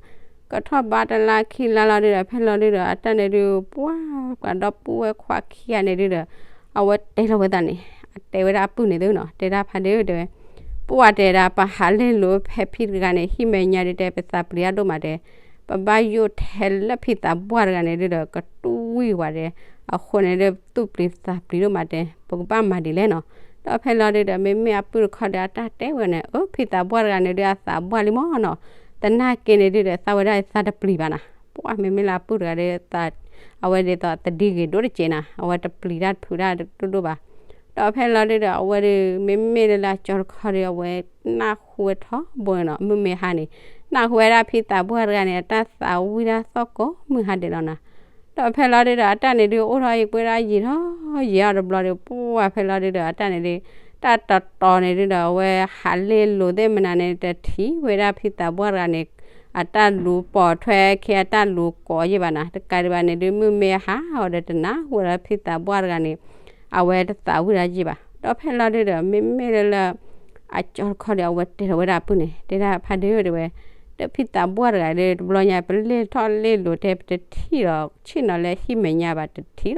ကထီၣ်ဘါတလါခံလါလီၤဒုဒီး ဖဲလီၤဒုဒီး အတၢ်န့ၣ်ဒုး ပှၤ ပှၤဒီပုၢ်ဝဲၢ်ခွါခံဂၤန့ၣ်ဒုဒီး အဝဲတဲလီၤဝဲသးန့ၣ် အတဲဝဲဒၣ်အပုၢ်န့ၣ်သုနီၤ တဲဒၣ်ဖါဒုတဲဝဲ ပှၤတဲဒၣ် ပဟးလဲလိာ်ဖဲဖံတဂၤန့ၣ် ဟံၣ်မဲာ်ညါဒုတဲ ပသးပျံၤတၢ်ဒိၣ်မးတဲ ပဘၣ်ယိၣ်ထဲလၢဖံသးပှၢ်တဂၤန့ၣ်ဒုဒီး ကတူၢ်ဝံၣ်ဝဲဒၣ် အဃိန့ၣ်ဒုး ပသူၣ်ပျံၤသးပျံၤဒိၣ်မးတဲ ပကဘၣ်မၤဒ်လဲၣ်နီၤ. ဒီးဖဲလီၤဒုဒီး မ့မ့ၢ်အပုၢ်တခီဒီး အတၢ်တဲဝဲန့ၣ် အၢ ဖံသးပှၢ်တဂၤန့ၣ်ဒုး အသးပှၢ်လံမးနီၤ သနာ်က့န့ၣ်ဒုဒီး သးဝဲဒၣ်သးတပျံၤဘၣ်နၤ ပှၤမ့မ့ၢ်လၢအပုၢ်တဂၤဒီး အဝဲဒ်သိးသဒံဂ့ၤဒိၣ်တစဲးနၤ အဝဲတပျံၤတၢ်တဖုးတၢ်ဒိၣ်ဒိၣ်ဘၣ်. ဒီးဖဲလီၤဒုဒီး အဝဲဒုး မ့မ့ၢ်လၢလၢအကၠီတခီဒီး အဝဲနၢ်ဟူဝဲထီဘိန့ၣ်နီၤ မုၢ်မ့ၢ်ဟါန့ၣ် နၢ်ဟူဝဲဒၣ်ဖံသးပှၢ်တဂၤန့ၣ် အတၢ်သးဝံၣ်တၢ်သီၣ်ကိးမုၢ်ဟါဒဲးလီၤနၤ. ဒီးဖဲလီၤဒုဒီး အတၢ်န့ၣ်ဒုး အိၣ်ထီၣ်အံၤပှဲၤဒၣ်ယံာ်ထီၣ်ယံာ်အီၤတဘျီဒီး ပှၤဖဲလီၤဒုဒီး အတၢ်န့ၣ်ဒုး တၢ်တတီၤန့ၣ်ဒုဒီး အဝဲဟးလဲလိာ်သ့ၣ်မနုၤန့ၣ် တထံၣ်ဝဲဒၣ်ဖံသးပှၢ်တဂၤန့ၣ် အတၢ်လူၤပိာ်ထွဲခံ အတၢ်လူၤကိးယံာ်ဘၣ်နၤ တကးဒံးဘၣ်န့ၣ်ဒုး မုၢ်မ့ၢ်ဟါအီၤဒီး တနၢ်ဟူဝဲဒၣ်ဖံသးပှၢ်တဂၤန့ၣ် အဝဲတသးဝံၣ်ဒၣ်ယံာ်ဘၣ်. ဒီးဖဲလီၤဒုဒီး မ့မ့ၢ်လၢလၢ အကၠီတခီဒီး အဝဲတဲထီၣ်ဝဲဒၣ်အပုၢ်န့ၣ် တဲဒၣ်ဖါဒုတဲဝဲ ဒီးဖံသးပှၢ်တဂၤဒီး တဘျီညါ ပလဲၤထီၣ်လဲၤလိာ်တဲ ပတထံၣ်ဒီးဆ့ၣ်နီၤလၢဟံၣ်မဲာ်ညါဘၣ် တထံၣ်ဒီး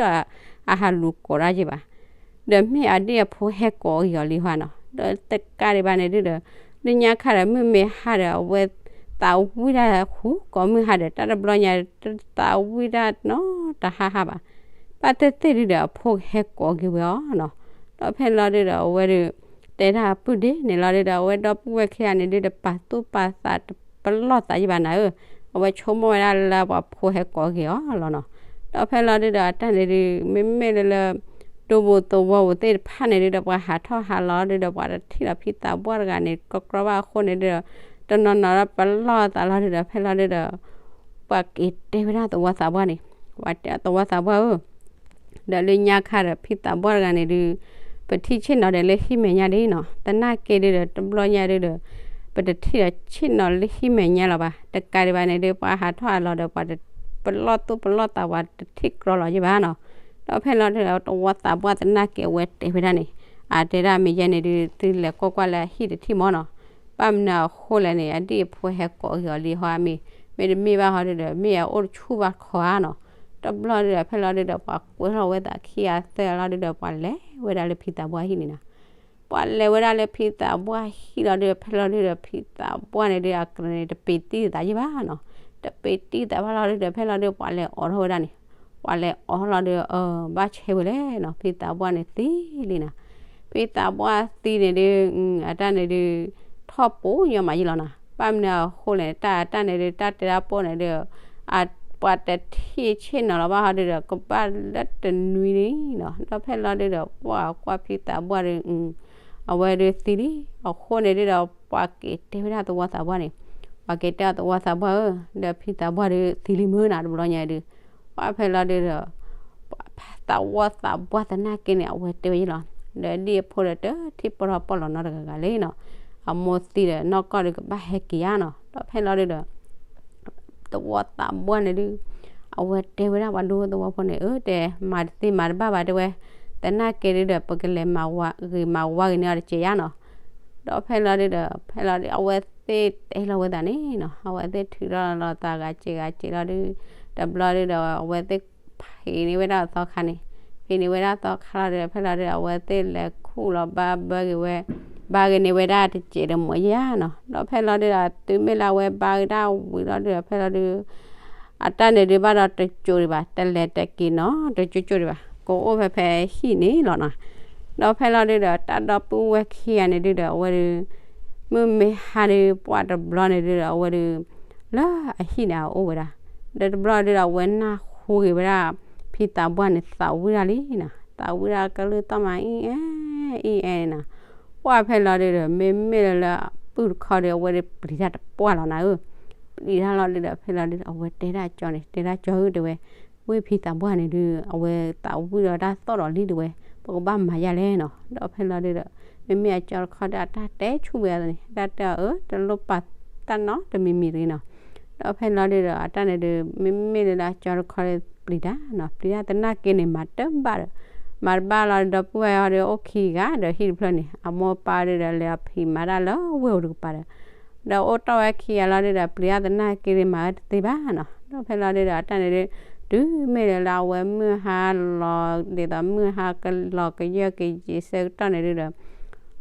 အဟးလူၤကိးဒၣ်ယံာ်ဘၣ်. ဒီးမ့ၢ်အဒ့ၣ်အဖိဟဲကိးဂ့ၤအီၤလံဟါနီၤ ဒီးတကးဒံးဘၣ်န့ၣ်ဒုဒီး လၢညါခါဒီး မုၢ်မ့ၢ်ဟါဒီး အဝဲသးဝံၣ်ဒၣ်ဟူကိးမုၢ်ဟါဒီး တၢ်တဘျီညါ တသးဝံၣ်ဒၣ်နီတဟါဟါဘၣ်. ဘၣ်သ့ၣ်သ့ၣ်ဒုဒီး အဖိကဟဲကိးက့ၤဝဲအီၤနီၤ. ဒီးဖဲလီၤဒုဒီး အဝဲဒုးတဲဒၣ်အပုၢ်ဒ်န့ၣ်လီၤဒုဒီး အဝဲဒီပုၢ်ဝဲၢ်ခံဂၤန့ၣ်ဒုဒီး ပာ်သူၣ်ပာ်သးတပလီၢ်သးယံာ်ဘၣ်နၤဧၢ, အဝဲဆိကမိၣ်ဝဲဒၣ်လၢပှၤဖိဟဲကိးက့ၤအီၤလီၤနီၤ. ဒီးဖဲလီၤဒုဒီး အတၢ်န့ၣ်ဒုး မ့မ့ၢ်လၢလၢ ဒူပူၤသဝီပူၤသ့ၣ်တဖၣ်န့ၣ်ဒုဒီး ပှၤဟးထီၣ်ဟးလီၤဒုဒီး ပှၤတထံၣ်ဒီးဖံသးပှၢ်တဂၤန့ၣ် ကြီကြီဘၣ်အဃိန့ၣ်ဒုဒီး တနီၤနီၤဒီးပလီၢ်သးလီၤဒုဒီး ဖဲလီၤဒုဒီး ပှၤက့ၤတဲဝဲဒၣ်သဝီသးပှၢ်န့ၣ်, ပှၤတဲသဝီသးပှၢ်ဧၢ, ဒီးလၢညါခါဒီး ဖံသးပှၢ်တဂၤန့ၣ်ဒုး ပထံၣ်ဆ့ၣ်နီၤဒီးလၢဟံၣ်မဲာ်ညါဒ်နီၤ, သနာ်က့ဒုဒီး တဘျီညါဒုဒီး ပတထံၣ်ဒီးဆ့ၣ်နီၤလၢဟံၣ်မဲာ်ညါလီၤဘၣ်. တကးဒံးဘၣ်န့ၣ်ဒုး ပှၤဟးထီၣ်ဟးလီၤဒီး ပှၤတပလီၢ်သူၣ်ပလီၢ်သး ပှၤတထံၣ်ကြီလီၤယံာ်ဘၣ်နီၤ. ဒီးဖဲလီၤဒုဒီး သဝီသးပှၢ်သနာ်က့ အဝဲတဲဝဲဒၣ်န့ၣ်, အတဲဒၣ်မ့ၢ်ယဲန့ၣ်ဒုး သုလဲၤကွၢ်ကွၢ်လၢအဟံၣ်တထံၣ်မၢ်နီၤ. ဘၣ်မနုၤအဃိလဲၣ်န့ၣ် အဒ့ၣ်အဖိဟဲကိးက့ၤအီၤလံဟီဧါမ့ၢ်, မ့တမ့ၢ်ဘၣ်ဟီဒုဒီး မ့ၢ်အအိၣ်တဆူၣ်ဘၣ်ခီဧါနီၤ. တဘျီဒုဒီး ဖဲလီၤဒုဒီး ပှၤကွဲထီၣ်ဝဲသးခံဂၤသၢဂၤလီၤဒုဒီး ပှၤလဲၤဝဲဒၣ်လၢဖံသးပှၢ်ဟံၣ်န့ၣ်နီၤ. ပှၤလဲၤဝဲဒၣ်လၢဖံသးပှၢ်ဟံၣ်လီၤဒုဒီး ဖဲလီၤဒုဒီး ဖံသးပှၢ်န့ၣ်ဒုး အကရၢန့ၣ် တပ့ၤတံၢ်သးယံာ်ဘၣ်နီၤ. တပ့ၤတံၢ်သးဘၣ်လီၤဒုဒီး ဖဲလီၤဒု ပှၤလဲၤအိးထီၣ်ဝဲဒၣ်န့ၣ်, ပှၤလဲၤအိးထီၣ်လီၤဒုး အၢ ဘၣ်ဆဲဝဲလဲၣ်နီၤ, ဖံသးပှၢ်န့ၣ်သံလံနီၤ. ဖံသးပှၢ်သံန့ၣ်ဒုး အတၢ်န့ၣ်ဒုး ထီၣ်ပိာ်ညီမးယံာ်လီၤနီၤ. ဘၣ်မနုၤအဃိလဲၣ် တၢ်အတၢ်န့ၣ်ဒုး တၢ်တဲတၢ်ပိာ်န့ၣ်ဒုး ပှၤတထံၣ်ဆ့ၣ်နီၤလီၤဘၣ်ဟီဒုဒီး ကဘၣ်လၢတနွံန့ၣ်နီၤ. ဒီးဖဲလီၤဒုဒီး ပှၤကွၢ်ဖံသးပှၢ်ဒုး အဝဲဒုးသံလံ. အဃိန့ၣ်ဒုဒီး ပှၤက့ၤတဲဝဲဒၣ်သဝီသးပှၢ်န့ၣ်, ပှၤက့ၤတဲသဝီသးပှၢ်ဧၢ, ဒီးဖံသးပှၢ်ဒုးသံလံမုၢ်နၤ တဘျီညါဒုး, ပှၤဖဲလီၤဒုဒီး သဝီသးပှၢ်သနာ်က့န့ၣ် အဝဲတဲဝဲယံာ်လီၤ. ဒီးဒ့ၣ်အဖိဒီးတထံၣ်ပီထီၣ်ပီၣ်လီၤနီတဂၤဂၤလံနီၤ. အမိၢ်သံဒီးနီၢ်ကီၢ်ဒုးကဘၣ်ဟဲက့ၤဧါနီၤ. ဒီးဖဲလီၤဒုဒီး သဝီသးပှၢ်န့ၣ်ဒုး အဝဲတဲဝဲဒၣ်ပှၤဒူသဝီဖိန့ၣ် အၢ တဲ မၤတသ့မၤတဘၣ်ဘၣ်တဲဝဲ, သနာ်က့ဒုဒီး ပကလဲၤမၤဝါဂ့ၤမၤဝါဂ့ၤန့ၢ်အီၤတစဲးယါနီၤ. ဒီးဖဲလီၤဒုဒီး ဖဲလီၤဒုး အဝဲသ့ၣ်တဲလီၤဝဲသးန့ၣ်နီၤ, အဝဲသ့ၣ်ထုးထီၣ်လီၤသးဂၤစဲးဂၤစဲးလီၤဒုး တဘျီဒုဒီး အဝဲသ့ၣ် ဖံးန့ၢ်ဝဲဒၣ်သီခါန့ၣ်, ဖံးန့ၢ်ဝဲဒၣ်သီခါလီၤဒုဒီး ဖဲလီၤဒုဒီး အဝဲသ့ၣ်လဲၤခူၣ်လီၤဘါဘၢဂ့ၤဝဲ, ဘါဂ့ၤန့ၢ်ဝဲဒၣ်တစဲးတမီၤယါနီၤ. ဒီးဖဲလီၤဒုဒီး တုၤမ့ၢ်လၢအဝဲဘါကဒါဝံၤလီၤဒုဒီး ဖဲလီၤဒု အတၢ်န့ၣ်ဒုးဘၣ်ဒီးတစိၤဒံးဘၣ်, တလဲၤတက့ၤနီတကၠိကၠိဒံးဘၣ်, ကအိၣ်ဖဲဖဲဟံၣ်န့ၣ်လီၤနီၤ. ဒီးဖဲလီၤဒုဒီး တၢ်ဒီပုၢ်ဝဲၢ်ခံဂၤန့ၣ်ဒုဒီး အဝဲဒု မုၢ်မ့ၢ်ဟါဒု ပှၤတဘျီန့ၣ်ဒုဒီး အဝဲဒု လၢအဟံၣ်န့ၣ်အအိၣ်ဝဲဒၣ်, ဒီးတဘျီဒုဒီး အဝဲနၢ်ဟူဂ့ၤဝဲဒၣ် ဖံသးပှၢ်န့ၣ် သးဝံၣ်ဒၣ်လံနီၤ, သးဝံၣ်ဒၣ်ကလုၢ်သီၣ်မး အံၤအဲၣ် အံၤအဲၣ်န့ၣ်နီၤ. ပှၤဖဲလီၤဒုဒီး မ့မ့ၢ်လၢလၢပုၢ်တခီဒု အဝဲဒု ပျံၤတၢ်တပှၢ်လီၤနၤဧၢ, ပျံၤတၢ်လီၤဒုဒီး ဖဲလီၤဒုဒီး အဝဲတဲဒၣ်ကၠီန့ၣ် တဲဒၣ်ကၠီဧၢ တဲဝဲ, ဝ့ၢ်ဖံသးပှၢ်န့ၣ်ဒု အဝဲသးဝံၣ်ဒီးတၢ်သီၣ်ဒီးလံတဲဝဲ, ပကဘၣ်မၤယါလဲၣ်နီၤ. ဒီးဖဲလီၤဒုဒီး မ့မ့ၢ်အကၠီတခီဒီး အတၢ်တဲဆူၣ်ဝဲအသိးန့ၣ် တၢ်တဲအီၤ အၢ တလိၣ်ပာ်တၢ်နီတမံၤမံၤတဂ့ၤနီၤ. ဒီးဖဲလီၤဒုဒီး အတၢ်န့ၣ်ဒု မ့မ့ၢ်လၢလၢကၠီတခီဒီး ပျံၤတၢ်နီၤ, ပျံၤတၢ်သနာ်က့န့ၣ် မၤတဘၣ်ဒီး မၤတဘၣ်လီၤဒီး ပုၢ်ဝဲၢ်ဟီဒု အိၣ်ခံဂၤဒီးဟံၣ်တဖျၢၣ်န့ၣ် အမိၢ်ပၢ်ဒုဒီး လဲၤအဖံးမၤတၢ်လၢဝ့ၢ်ဧိၤတကပၤဒီး ဒီးအိၣ်တီၢ်ဝဲခံဂၤလီၤဒုဒီး ပျံၤအါသနာ်က့ဒုးမၤဝဲတသ့ဘၣ်နီၤ. ဒီးဖဲလီၤဒုဒီး အတၢ်န့ၣ်ဒု တုၤမ့ၢ်လၢအဝဲမုၢ်ဟါလီၤ ဒ်သိးမုၢ်ဟါကလီၤကယၢၢ်ကယံာ်ဆၢကတီၢ်န့ၣ်ဒုဒီး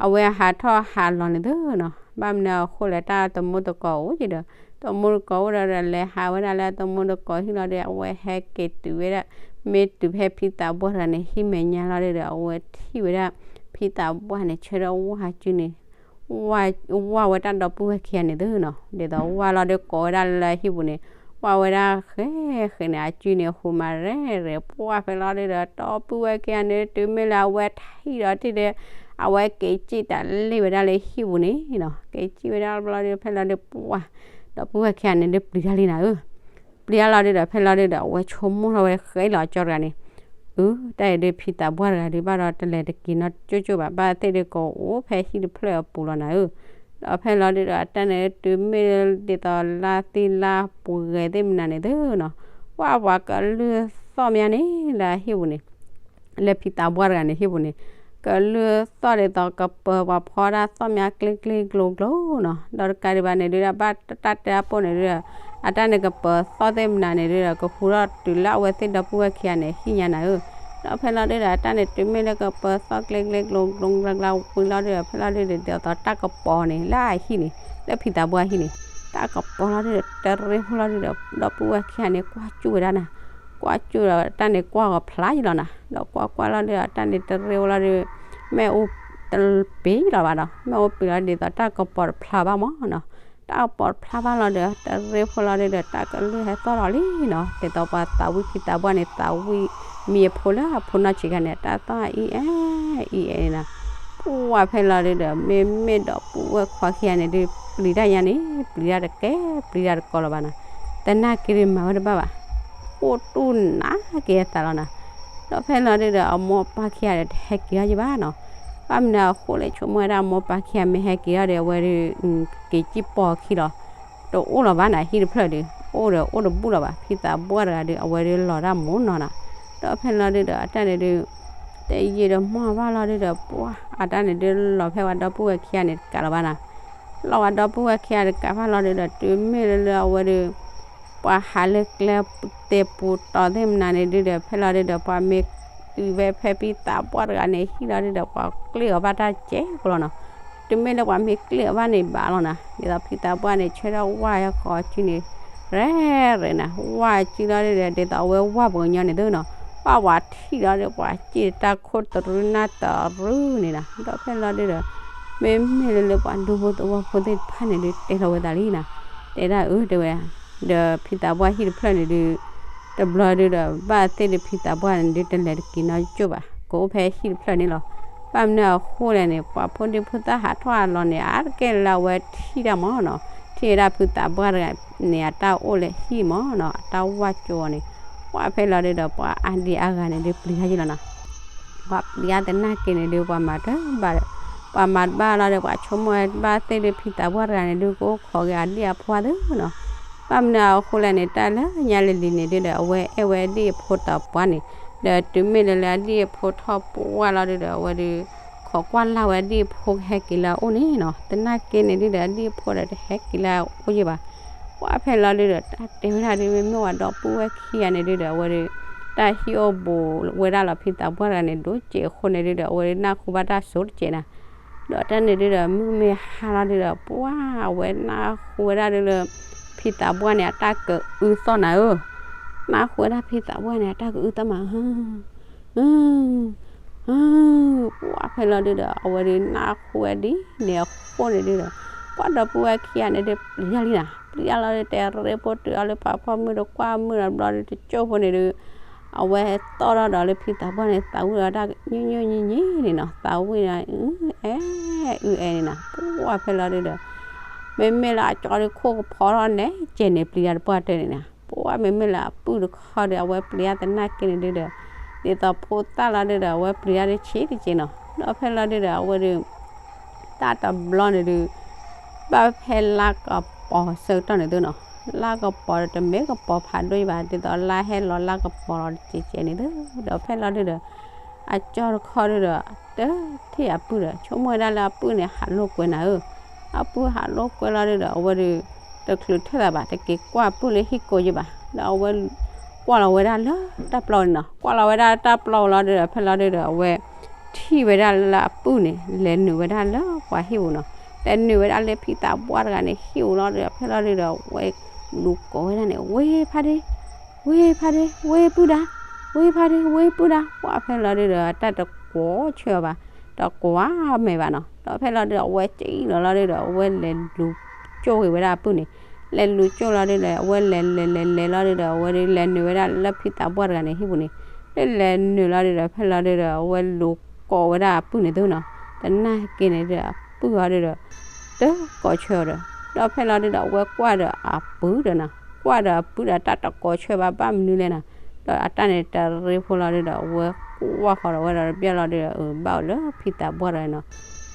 အဝဲဟးထီၣ်ဟးလီၤန့ၣ်သုနီၤ. ဘၣ်မနုၤအဃိလဲၣ် တၢ်သမူသကိးအိၣ်က့ၤဒီး သမူသကိးအိၣ်ဒီး လဲၤဟးဝဲဒၣ်လၢသမူသကိးဟံၣ်လီၤဒီး အဝဲဟဲက့ၤတုၤဝဲဒၣ် မ့ၢ်တုၤဖဲဖံသးပှၢ်တဂၤန့ၣ် ဟံၣ်မဲာ်ညါလီၤဒုဒီး အဝဲထံၣ်ဝဲဒၣ် ဖံသးပှၢ်န့ၣ် ဆၢထၢၣ်ဝၢ်စုန့ၣ် ဝၢ်ဝဲတၢ်ဒီပုၢ်ဝဲၢ်ခံဂၤန့ၣ်သုနီၤ. ဒ်သိးဝၢ်လီၤဒုကိးဝဲဒၣ်လၢဟံၣ်ပူၤန့ၣ် ဝၢ်ဝဲဒၣ်ဃဲဃဲန့ၣ် အစုန့ၣ် ဟူးမးရဲၣ်ရဲၣ် ပှၢ်ဖဲလီၤဒုဒီး ဒီပုၢ်ဝဲၢ်ခံဂၤန့ၣ် တုၤမ့ၢ်လၢအဝဲထံၣ်ဒီးထံၣ်ဒီး အဝဲက့ၤစံၣ်တၢ်လ့ၢ်ဝဲဒၣ်လၢဟံၣ်ပူၤန့ၣ်နီၤ. က့ၤစံၣ်ဝဲဒၣ်ဘျီဒု ဖဲလီၤဒုပှၢ် ဒီပုၢ်ဝဲၢ်ခံဂၤန့ၣ်ဒုပျံၤတၢ်လံနၤဧၢ ပျံၤတၢ်လီၤဒုဒီး ဖဲလီၤဒုဒီး အဝဲဆိကမိၣ်ထီၣ်ဝဲဃဲလီၤအကၠီတဂၤန့ၣ် အၢ တၢ်အံၤဒုဖံသးပှၢ်တဂၤဒုဘၣ်ဒီး တလဲၤတက့ၤနီတကၠိၣ်ကၠိၣ်ဘၣ် ဘၣ်သ့ၣ်ဒုကအိၣ်ဖဲဟံၣ်တဖျၢၣ်အပူၤလီၤနၤဧၢ. ဒီးဖဲလီၤဒုဒီး အတၢ်န့ၣ်ဒု တုၤမ့ၢ်ဒ်သိးလါသံလါပှဲၤသ့ၣ်မနုၤန့ၣ်သုနီၤ ပှၢ်ပှၤကလုၢ်သီၣ်မးန့ၣ် လၢဟံၣ်ပူၤန့ၣ် လၢဖံသးပှၢ်တဂၤန့ၣ်ဟံၣ်ပူၤန့ၣ် ကလုၢ်သီၣ်ဒ်သိးကပၢၤပှၤဖီဒၣ်သီၣ်မးကျ့ကျ့ကျိၤကျိၤနီၤ. ဒီးတကးဒံးဘၣ်န့ၣ်ဒုဒီး ဘၣ်တၢ်တဲအပိၢ်န့ၣ်ဒုဒီး အတၢ်န့ၣ်ကပၢၤသီၣ်သ့ၣ်မနုၤန့ၣ်ဒုဒီး ကဟူထီၣ်တုၤလၢအဝဲသ့ၣ်ဒီပုၢ်ဝဲၢ်ခံဂၤန့ၣ် ဟံၣ်ညါနၤဧၢ. ဒီးဖဲလီၤဒုဒီး အတၢ်န့ၣ်တုၤမ့ၢ်လၢကပၢၤသီၣ်ကျ့ကျ့ကျိၤကျိၤကျါကျါဝံၤလီၤဒုဒီး ဖဲလီၤဒုဒီး ဒ်သိးတၢ်ကပီၤန့ၣ် လၢအဟံၣ်န့ၣ် လၢဖံသးပှၢ်ဟံၣ်န့ၣ် တၢ်ကပီၤလီၤဒုဒီး တရ့ဖိလီၤဒုဒီး ဒီပုၢ်ဝဲၢ်ခံဂၤန့ၣ် ကွၢ်ကၠူၣ်ဝဲဒၣ်နၤ ကွၢ်ကၠူၣ်ဒီးတၢ်န့ၣ်ကွၢ်ဂီၤဖျါယလီၤနၤ. ဒီးကွၢ်ကွၢ်လီၤဒုဒီး တၢ်န့ၣ်တရ့ဖိလီၤဒု မ့ၣ်အူတပ့ၤလီၤဘၣ်ဒီး မ့ၣ်အူပ့ၤလီၤဒ်သိးတၢ်ကပီၤတဖျါဘၣ်မးနီၤ. တၢ်ကပီၤတဖျါဘၣ်လီၤဒုဒီး တရ့ဖိလီၤဒုဒီး တၢ်ကလုၢ်ဟဲသီၣ်ထီၣ်လံနီၤ ဒ်သိးပှၤသးဝံၣ်ဖံသးပှၢ်န့ၣ် သးဝံၣ်မံအဖိလၢအဖိနီၢ်ဆံးခါန့ၣ် တၢ်သီၣ်အံၤအဲၣ်အံၤအဲၣ်န့ၣ်နီၤ. ပှၢ်ဖဲလီၤဒုဒီး မ့မ့ၢ်ဒီပုၢ်ဝဲၢ်ခွါခံဂၤန့ၣ်ဒု ပျံၤတၢ်ညါန့ၣ် ပျံၤတၢ်တကဲ ပျံၤတၢ်တကီလီၤဘၣ်နီၤ. သနာ်က့ဒုမၤဝဲတဘၣ်ဘၣ် အိၣ်တူၢ်နးက့ၤအသးလီၤနၤ. ဒီးဖဲလီၤဒုဒီး အမိၢ်ပၢ်ခံဂၤဒီးတဟဲက့ၤထီၣ်ယဘၣ်နီၤ. ဘၣ်မနုၤအဃိလဲၣ် ဆိကမိၣ်ဝဲဒၣ်အမိၢ်ပၢ်ခံဂၤမ့ၢ်ဟဲက့ၤထီၣ်ဒီး အဝဲဒု က့ၤစံၣ်ပိာ်ခံလီၤ တအိၣ်လီၤဘၣ်နၤ ဟံၣ်တဖျၢၣ်ဒု အိၣ်ဒီးအိၣ်တဘူၣ်လီၤဘၣ် ဖံသးပှၢ်တဂၤဒု အဝဲဒုလီၤတၢ်မူနီၤနၤ. ဒီးဖဲလီၤဒုဒီး အတၢ်န့ၣ်ဒု တယံာ်တမီၢ်ဘၣ်လီၤဒုဒီး ပှၢ်အတၢ်န့ၣ်ဒုလီၤဖဲဝဲဒီပုၢ်ဝဲၢ်ခံဂၤန့ၣ်တကးလီၤဘၣ်နၤ. လီၤဝဲဒီပုၢ်ဝဲၢ်ခံဂၤတကးဘၣ်လီၤဒုဒီး တုၤမ့ၢ်လၢလၢအဝဲဒု ပှၤဟးလၢကျဲတဲာ်ပူၤတီၤသ့ၣ်မနုၤန့ၣ်ဒုဒီး ဖဲလီၤဒုဒီး ပှၤမ့ၢ်တုၤဖဲဖဲဖံသးပှၢ်တဂၤန့ၣ် ဟံၣ်လီၤဒုဒီး ပှၤကျ့အီၤဘၣ်တၢ်ကဲးဖိလီၤနီၤ. တုၤမ့ၢ်လၢပှၤမ့ၢ်ကျ့အီၤဘၣ်န့ၣ်ဘၣ်လီၤနၤ ဒ်သိးဖံသးပှၢ်န့ၣ် ဆၢထၢၣ်ဝၢ်ဃီၤစုန့ၣ် ရဲၣ်ရဲၣ်နၤ ဝၢ်စုလီၤဒုဒီး ဒ်သိးအဝဲဝၢ်ပှၤကညီန့ၣ်သုနီၤ ပှၢ်ပှၤထံၣ်လီၤဒု ပှၤစံၣ်တၢ်ခိၣ်တရူနၢ်တရူန့ၣ်နၤ. ဒီးဖဲလီၤဒုဒီး မ့မ့ၢ်လၢလၢပှၤဒူဖိသဝီဖိသ့ၣ်တဖၣ်န့ၣ်ဒု တဲထီၣ်ဝဲသးလံနၤ တဲဒၣ်အၢတဲဝဲ ဒီးဖံသးပှၢ်ဟံၣ်တဖျၢၣ်န့ၣ်ဒု တဘျီဒုဒီး ဘၣ်သ့ၣ်ဒုဖံသးပှၢ်န့ၣ်ဒု တလဲၤတက့ၤနီတကၠိၢ်ဘၣ် ကအိၣ်ဖဲဟံၣ်တဖျၢၣ်န့ၣ်လီၤ. ဘၣ်မနုၤအဃိလဲၣ်န့ၣ် ပှၤဖိဒံဖိသၣ်ဟးထီၣ်ဟးလီၤန့ၣ် အါတက့ၢ်လၢအဝဲထံၣ်တၢ်မးနီၤ ထံၣ်ဝဲဒၣ်ဖံသးပှၢ်တဂၤန့ၣ် အတၢ်အိၣ်လၢဟံၣ်မးနီၤ အတၢ်ဝၢ်ကၠိအီၤန့ၣ် ပှၢ်ဖဲလီၤဒုဒီး ပှၤအါဒံအါဂၤန့ၣ်ဒု ပျံၤတၢ်ယံလီၤနီၤ ပှၤပျံၤတၢ်သနာ်က့န့ၣ်ဒု ပှၤမၤတဘၣ် ပှၤမၤတဘၣ်လီၤဒီး ပှၤဆိကမိၣ်ဝဲဘၣ်သ့ၣ်ဒုဖံသးပှၢ်တဂၤန့ၣ်ဒု ကအိၣ်ခိးက့ၤအဒံၣ်အဖိသ့ၣ်နီၤ. ဘၣ်မနုၤအဃိလဲၣ်န့ၣ် တၢ်လၢညါလံၤလံၤန့ၣ်ဒုဒီး အဝဲအဲၣ်ဝဲအဒံၣ်အဖိတပှၢ်န့ၣ် ဒီးတုၤမ့ၢ်လၢလၢအဒံၣ်အဖိထီၣ်ပှၢ်လီၤဒုဒီး အဝဲဒု ခိးကွၢ်လၢ်ဝဲအဒံၣ်အဖိကဟဲက့ၤလၢအအိၣ်န့ၣ်နီၤ. သနာ်က့န့ၣ်ဒုဒီး အဒံၣ်အဖိဒီးတဟဲက့ၤလၢအအိၣ်ယံဘၣ် ပှၢ်ဖဲလီၤဒုဒီး တၢ်တဲဝဲဒၣ်ဒု မ့မ့ၢ်ဝဲဒီပုၢ်ဝဲၢ်ခံဂၤန့ၣ်ဒုဒီး အဝဲဒု တၢ်ဟံၣ်အိၣ်ဘူးဝဲဒၣ်လီၤဖံသးပှၢ်တဂၤန့ၣ် ဒိၣ်စဲးအဃိန့ၣ်ဒုဒီး အဝဲဒုနၢ်ဟူဘၣ်တၢ်စိတစဲးနၤ. ဒီးတၢ်န့ၣ်ဒုဒီး မုၢ်မ့ၢ်ဟါလီၤဒုဒီး ပှၢ်အဝဲနၢ်ဟူဝဲဒၣ်ဒုလၢ ဖံသးပှၢ်န့ၣ် အတၢ်ကအုသီၣ်နၤဧၢ နၢ်ဟူဝဲဒၣ်ဖံသးပှၢ်န့ၣ် အတၢ်ကအုသီၣ်မး ပှၢ်ဖဲလီၤဒုဒီး အဝဲဒုနၢ်ဟူဝဲဒ်န့ၣ်အဃိန့ၣ်ဒုဒီး ပှၢ်ဒီပုၢ်ဝဲၢ်ခံဂၤန့ၣ်ဒု ပျံၤတၢ်လံနၤ ပျံၤတၢ်လီၤဒု တဲရ့ဖိတုၤအီၤလၢပာ်ဖှိၣ်မုၢ်ဒီး ကွၢ်မုၢ်ဒီးဘျီဒုတကၠိၢ်ဖိန့ၣ်ဒု အဝဲသီၣ်ထီၣ်ဒီးလၢဖံသးပှၢ်န့ၣ် သးဝံၣ်ဒီးတၢ်ညိၣ်ညိၣ်ညံၣ်ညံၣ်န့ၣ်နီၤ သးဝံၣ်ဒီး အုအဲၣ်အုအဲၣ်န့ၣ်နၤ ပှၢ်ဖဲလီၤဒုဒီး မ့မ့ၢ်လၢအကၠီဒုခိၣ်ကဖီထီၣ်နဲကဲးန့ၣ် ပျံၤတၢ်တပှၢ်တၢၢ်န့ၣ်နၤ ပှၢ်မ့မ့ၢ်လၢအပုၢ်တခီဒီး အဝဲပျံၤတၢ်သနာ်က့န့ၣ်ဒုဒီး ဒ်သိးဖိသၣ်လီၤဒုဒီး အဝဲပျံၤတၢ်ဒုဆံးတက့ၢ်နီၤ ဒီးဖဲလီၤဒုဒီး အဝဲဒု တၢ်တဘျီန့ၣ်ဒု ဘၣ်ဖဲလါကပီၤဆၢကတီၢ်န့ၣ်သုနီၤ လါကပီၤဒီးတမ့ၢ်ကပီၤဖးဒိၣ်ယံဘၣ် ဒ်သိးလါဟဲလီၤလါကပီၤလီၤတကဲးကဲးန့ၣ်သု ဒီးဖဲလီၤဒုဒီး အကၠီတခီဒုဒီး တထံၣ်အပုၢ်ဒီး ဆိကမိၣ်ဝဲဒၣ်လၢအပုၢ်န့ၣ် ဟးလိာ်ကွဲနၤဧၢ အပုၢ်ဟးလိာ်ကွဲလီၤဒုဒီး အဝဲဒုး တချုးထၢၣ်သးဘၣ် တက့ၤကွၢ်ပုၢ်လၢဟံၣ်ကိးယံၤဘၣ်. ဒီးအဝဲ ကွၢ်လီၤဝဲဒၣ်လၢတၢ်ပျီန့ၣ်နီၤ, ကွၢ်လီၤဝဲဒၣ်တၢ်ပျီလီၤဒုဒီး ဖဲလီၤဒုဒီး အဝဲ ထံၣ်ဝဲဒၣ်လၢအပုၢ်န့ၣ် လဲၤနုာ်ဝဲဒၣ်လၢပှၤဟံၣ်ပူၤနီၤ, လဲၤနုာ်ဝဲဒၣ်လၢဖံသးပှၢ်တဂၤန့ၣ် ဟံၣ်ပူၤလီၤဒုဒီး ဖဲလီၤဒုဒီး အဝဲ လူၤကိးဝဲဒၣ်န့ၣ် ဝ့ၢ်ဖါဒ့, ဝ့ၢ်ဖါဒ့, ဝ့ၢ်ပုၢ်ဒါ, ဝ့ၢ်ဖါဒ့, ဝ့ၢ်ပုၢ်ဒါ, ပှၢ်ဖဲလီၤဒုဒီး တၢ်တကိးဆၢအီၤဘၣ်, တကိးမဲာ်ဘၣ်နီၤ. ဒီးဖဲလီၤဒုဒီး အဝဲစံၣ်လီၤလီၤဒုဒီး အဝဲလဲၤလူၤကၠိၣ်က့ၤဝဲဒၣ်အပုၢ်န့ၣ်, လဲၤလူၤကၠိၣ်လီၤဒုဒီး အဝဲလဲၤလဲၤလဲၤလဲၤလီၤဒုဒီး အဝဲဒုးလဲၤနုာ်ဝဲဒၣ်လၢဖံသးပှၢ်တဂၤန့ၣ် ဟံၣ်ပူၤန့ၣ်, လၢလဲၤနုာ်လီၤဒုဒီး ဖဲလီၤဒုဒီး အဝဲလူၤကိးဝဲဒၣ်အပုၢ်န့ၣ်သုနီၤ, သနာ်က့န့ၣ်ဒုဒီး အပုၢ်အီၤဒုဒီး တကိးဆၢအီၤဒီး, ဒီးဖဲလီၤဒုဒီး အဝဲကွၢ်ဒီးအပုၢ်ဒီးနီၤ, ကွၢ်ဒီးအပုၢ်ဒီးတၢ်တကိးဆၢဘၣ် ဘၣ်မနုၤလဲၣ်နီၤ. ဒီးအတၢ်န့ၣ်တရ့ဖိလီၤဒုဒီး အဝဲကွၢ်ဃီၤဒီးဝဲဒီးတဘျီလီၤဒုဒီး အဘၣ်အိၣ်လၢဖံသးပှၢ်တဂၤနီၤ,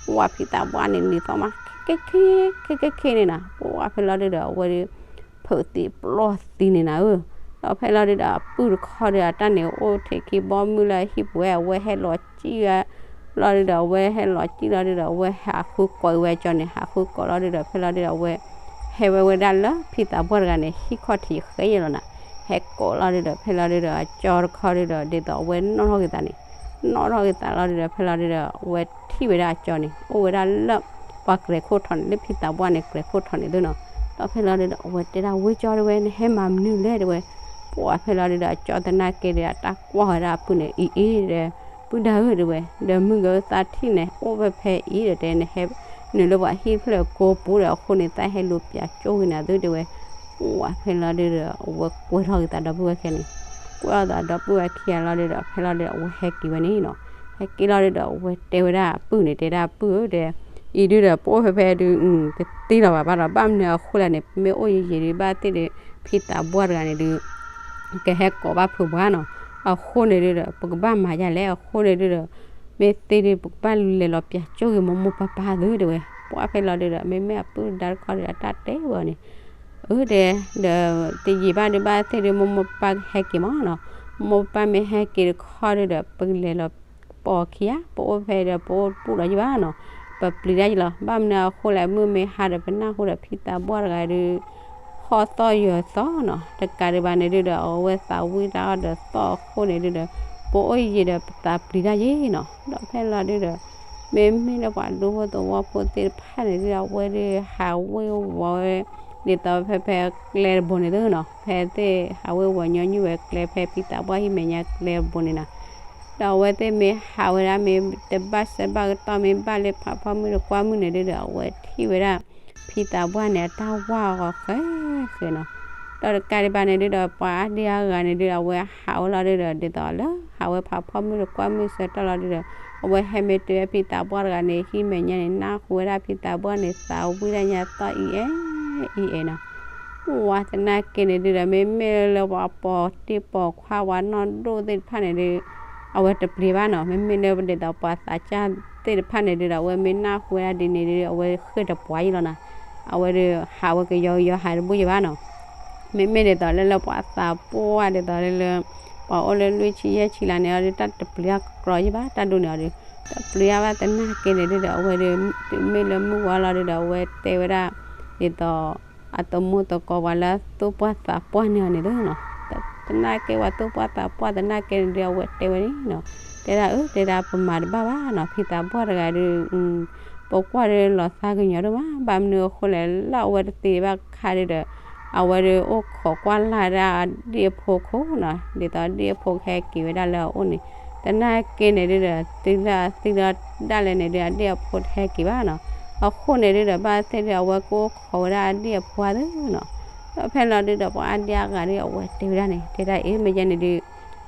ကွၢ်ဖံသးပှၢ်န့ၣ် နံၤသီၣ်မး ခဲခဲခဲ ခဲခဲခဲန့ၣ်နီၤ, ကွၢ်ဖဲလီၤဒုဒီး အဝဲဒုး ဖုးသံပျီၢ်သံန့ၣ်နၤဧၢ. ဒီးဖဲလီၤဒုဒီး အပုၢ်တခီဒီး အတၢ်န့ၣ်အိၣ်ထဲခံဘီမုၢ်လၢအဟံၣ်ပူၤဝဲ အဝဲဟဲလီၤစံၣ်ဝဲလီၤဒုဒီး အဝဲဟဲလီၤစံၣ်လီၤဒုဒီး အဝဲဟးဃုကိးဝဲအကၠီန့ၣ်, ဟးဃုကိးလီၤဒုဒီး ဖဲလီၤဒုဒီး အဝဲ ဟဲဝဲဝဲဒၣ်လၢဖံသးပှၢ်တဂၤန့ၣ် ဟံၣ်ခီၣ်ထံးဃဲယဲလီၤနၤ, ဟဲကိးလီၤဒုဒီး ဖဲလီၤဒုဒီး အကၠီတခီဒုဒီး ဒ်သိးအဝဲနီၣ်ထီၣ်က့ၤသးန့ၣ်, နီၣ်ထီၣ်က့ၤသးလီၤဒုဒီး ဖဲလီၤဒုဒီး အဝဲထံၣ်ဝဲဒၣ်အကၠီန့ၣ် အိၣ်ဝဲဒၣ်လၢ ပှၤကြဲးခိၣ်ထီၣ်န့ၣ် လၢဖံသးပှၢ်န့ၣ် ကြဲးခိၣ်ထီၣ်န့ၣ်သုနီၤ. ဒီးဖဲလီၤဒုဒီး အဝဲတဲဒၣ် ဝ့ၢ်ကၠီတဲဝဲ နဟဲမၤမနုၤလဲၣ်တဲဝဲ, ပှၢ်ဖဲလီၤဒုဒီး အကၠီသနာ်က့ဒီး အတၢ်ကွၢ်ဝဲဒၣ်အပုၢ်န့ၣ် အံၤအံၤဒီး ပုၢ်ဒါဧၢတဲဝဲ, ဒီးမုၢ်ကသးထံၣ်န့ၣ် အိၣ်ဝဲဖဲအံၤဒီးတဲ နဟဲနုာ်လၢပှၤဟံၣ်ဖျၢၣ်ကိာ်ပူၤဒီး အဃိန့ၣ် သးဟဲလူၤပၠးကၠိဂ့ၤနၤသုတဲဝဲ, ပှၢ်ဖဲလီၤဒုဒီး အဝဲကွဲထီၣ်က့ၤသးဒီပုၢ်ဝဲၢ်ခံဂၤန့ၣ်, ကွဲထီၣ်သးဒီပုၢ်ဝဲၢ်ခံဂၤလီၤဒုဒီး ဖဲလီၤဒုဒီး အဝဲဟဲက့ၤဝဲန့ၣ်နီၤ, ဟဲက့ၤလီၤဒုဒီး အဝဲတဲဝဲဒၣ်အပုၢ်န့ၣ် တဲဒၣ်ပုၢ်ဧၢတဲ အံၤဒုဒီး ပအိၣ်ဖဲဖဲဒု တသ့လီၤဘၣ်ဘၣ်ဒီး ဘၣ်မနုၤအဃိလဲၣ်န့ၣ် ပမ့ၢ်အိၣ်ယံာ်ယံာ်ဒု ဘၣ်သ့ၣ်ဒု ဖံသးပှၢ်တဂၤန့ၣ်ဒု ကဟဲကိးဘၣ်ဖုးပှၤနီၤ, အဃိန့ၣ်ဒုဒီး ပကဘၣ်မၤယၤလဲၣ်, အဃိန့ၣ်ဒုဒီး မ့ၢ်သ့ဒု ပကဘၣ်လဲၤလီၤပၠးကၠိဂ့ၤမိၢ်မိၢ်ပၢ်ပၢ်သုတဲဝဲ, ပှၢ်ဖဲလီၤဒုဒီး မ့မ့ၢ်အပုၢ်ဒါတခီဒုဒီး အတၢ်တဲဝဲအီၤန့ၣ် အၢတဲ ဒီး တယံာ်ဘၣ်ဒု ဘၣ်သ့ၣ်ဒု မိၢ်မိၢ်ပၢ်ပၢ်ဟဲက့ၤမးနီၤ, မိၢ်ပၢ်မ့ၢ်ဟဲက့ၤတခီဒုဒီး ပကလဲၤလီၤပိာ်ခံဂၤ, ပအိၣ်ဖဲဒီး ပအိၣ်တပူၤလီၤယံၤဘၣ်နီၤ, ပပျံၤတၢ်ယံၤလီၤ, ဘၣ်မနုၤအဃိလဲၣ် မုၢ်မ့ၢ်ဟါဒီး ပနၢ်ဟူဒီးဖံသးပှၢ်တဂၤဒု ဟီၣ်သီၣ်ယၢၤသီနီၤ, တကးဒံးဘၣ်န့ၣ်ဒုဒီး အဝဲသးဝံၣ်တၢ်အီၣ်ဒီးသီၣ်အဃိန့ၣ်ဒုဒီး ပအိၣ်ယံာ်ဒီး ပသးပျံၤတၢ်ယံၤနီၤ, ဒီးဖဲလီၤဒုဒီး မ့မ့ၢ်လၢပှၤဒူဖိသဝီဖိသ့ၣ်တဖၣ်န့ၣ်ဒုဒီး အဝဲဒု ဟးဝ့ၤဝီၤဝဲ ဒ်သိးဖဲဖဲကျဲတဘိန့ၣ်သုနီၤ, ဖဲသ့ၣ်ဟးဝ့ၤဝီၤညီနုၢ်ဝဲကျဲဖဲဖံသးပှၢ်ဟံၣ်မဲာ်ညါကျဲတဘိန့ၣ်နီၤ, ဒီးအဝဲသ့ၣ်မ့ၢ်ဟးဝဲဒၣ် မ့ၢ်တဘၣ်ဆၢဘၣ်ကတီၢ် မ့ၢ်ဘၣ်လၢဖးဖီမုၢ်တကွၢ်မုၢ်န့ၣ်ဒုဒီး အဝဲထံၣ်ဝဲဒၣ် ဖံသးပှၢ်န့ၣ် အတၢ်ဝါအဂီၤဃဲဃဲနီၤ, ဒီးတကးဒံးဘၣ်န့ၣ်ဒုဒီး ပှၤအါဒံအါဂၤန့ၣ်ဒုဒီး အဝဲဟးဝဲလီၤဒုဒီး ဒ်သိးလၢ ဟးဝဲဖးဖီမုၢ်တကွၢ်မုၢ်ဆၢကတီၢ်လီၤဒုဒီး အဝဲဟဲမ့ၢ်တုၤဝဲဖံသးပှၢ်တဂၤန့ၣ် ဟံၣ်မဲာ်ညါန့ၣ် နၢ်ဟူဝဲဒၣ်ဖံသးပှၢ်န့ၣ် သးဝံၣ်တၢ်ညါသီၣ်အံၤအဲၣ် အံၤအဲၣ်နီၤ, ပှၢ်သနာ်က့န့ၣ်ဒုဒီး မ့မ့ၢ်လၢပှၤပိာ်တံၢ်ပိာ်ခွါ ပှၤနီၢ်ဒိၣ်သ့ၣ်တဖၣ်န့ၣ်ဒု အဝဲတပျံၤဘၣ်နီၤ, မ့မ့ၢ်လၢဒ်သိးပှၤသးစၢ်သ့ၣ်တဖၣ်န့ၣ်ဒုဒီး အဝဲမ့ၢ်နၢ်ဟူဝဲဒၣ်ဒ်န့ၣ်ဒု အဝဲဃ့ၢ်တပှၤယံၤလီၤနီၤ, အဝဲဒု ဟးဝဲကယီကယီ ဟးတဘူၣ်ယံၤဘၣ်နီၤ, မ့မ့ၢ်ဒ်သိးလၢလၢပှၤသးပှၢ်ဒ်သိးလၢလၢ ပှၤအိၣ်လၢလွံၢ်ဆံယဲၢ်ဆံလၢန့ၣ် အီၤဒုတၢ်တပျံၤအကီယံၤဘၣ် တၢ်ဒိၣ်န့ၢ်အီၤဒု, တပျံၤအဘၣ်သနာ်က့န့ၣ်ဒုဒီး အဝဲဒု တုၤမ့ၢ်လၢမုၢ်ဝါလီၤဒုဒီး အဝဲတဲဝဲဒၣ် ဒ်သိး အသမူသကိးပှၤလၢသူၣ်ပှၢ်သးပှၢ်န့ၢ်အီၤန့ၣ်သုနီၤ, သနာ်က့ပှၤသူၣ်ပှၢ်သးပှၢ်သနာ်က့န့ၣ်ဒု အဝဲတဲဝဲန့ၣ်နီၤ, တဲဒၣ်အၢ တဲဒၣ်ပမၤတဘၣ်ဘၣ်နီၤ, ဖံသးပှၢ်တဂၤဒု ပကွၢ်ဒုလီၤသးကညီၤဒိၣ်မး, ဘၣ်မနုၤအဃိလဲၣ် လၢအဝဲတသ့ဘၣ်ခါဒုဒီး အဝဲဒု အိၣ်ခိးကွၢ်လၢ်ဒၣ်အဒံၣ်အဖိခိၣ်နီၤ, ဒ်သိးဒံၣ်အဖိကဟဲက့ၤဝဲဒၣ်လၢအအိၣ်န့ၣ်, သနာ်က့န့ၣ်ဒုဒီး တုၤလၢအသံလီၤဒၣ်လဲာ်န့ၣ်ဒု အဒံၣ်အဖိတဟဲက့ၤဘၣ်နီၤ, အဃိန့ၣ်ဒုဒီး ဘၣ်သ့ၣ်ဒု အဝဲကအိၣ်ခိးဝဲဒၣ်အဒံၣ်အဖိသုနီၤ, ဒီးဖဲလီၤဒုဒီး ပှၤအါဒံအါဂၤဒု အဝဲတဲဝဲဒၣ်န့ၣ် တဲဒၣ်အ့ မ့ၢ်ယဲန့ၣ်ဒု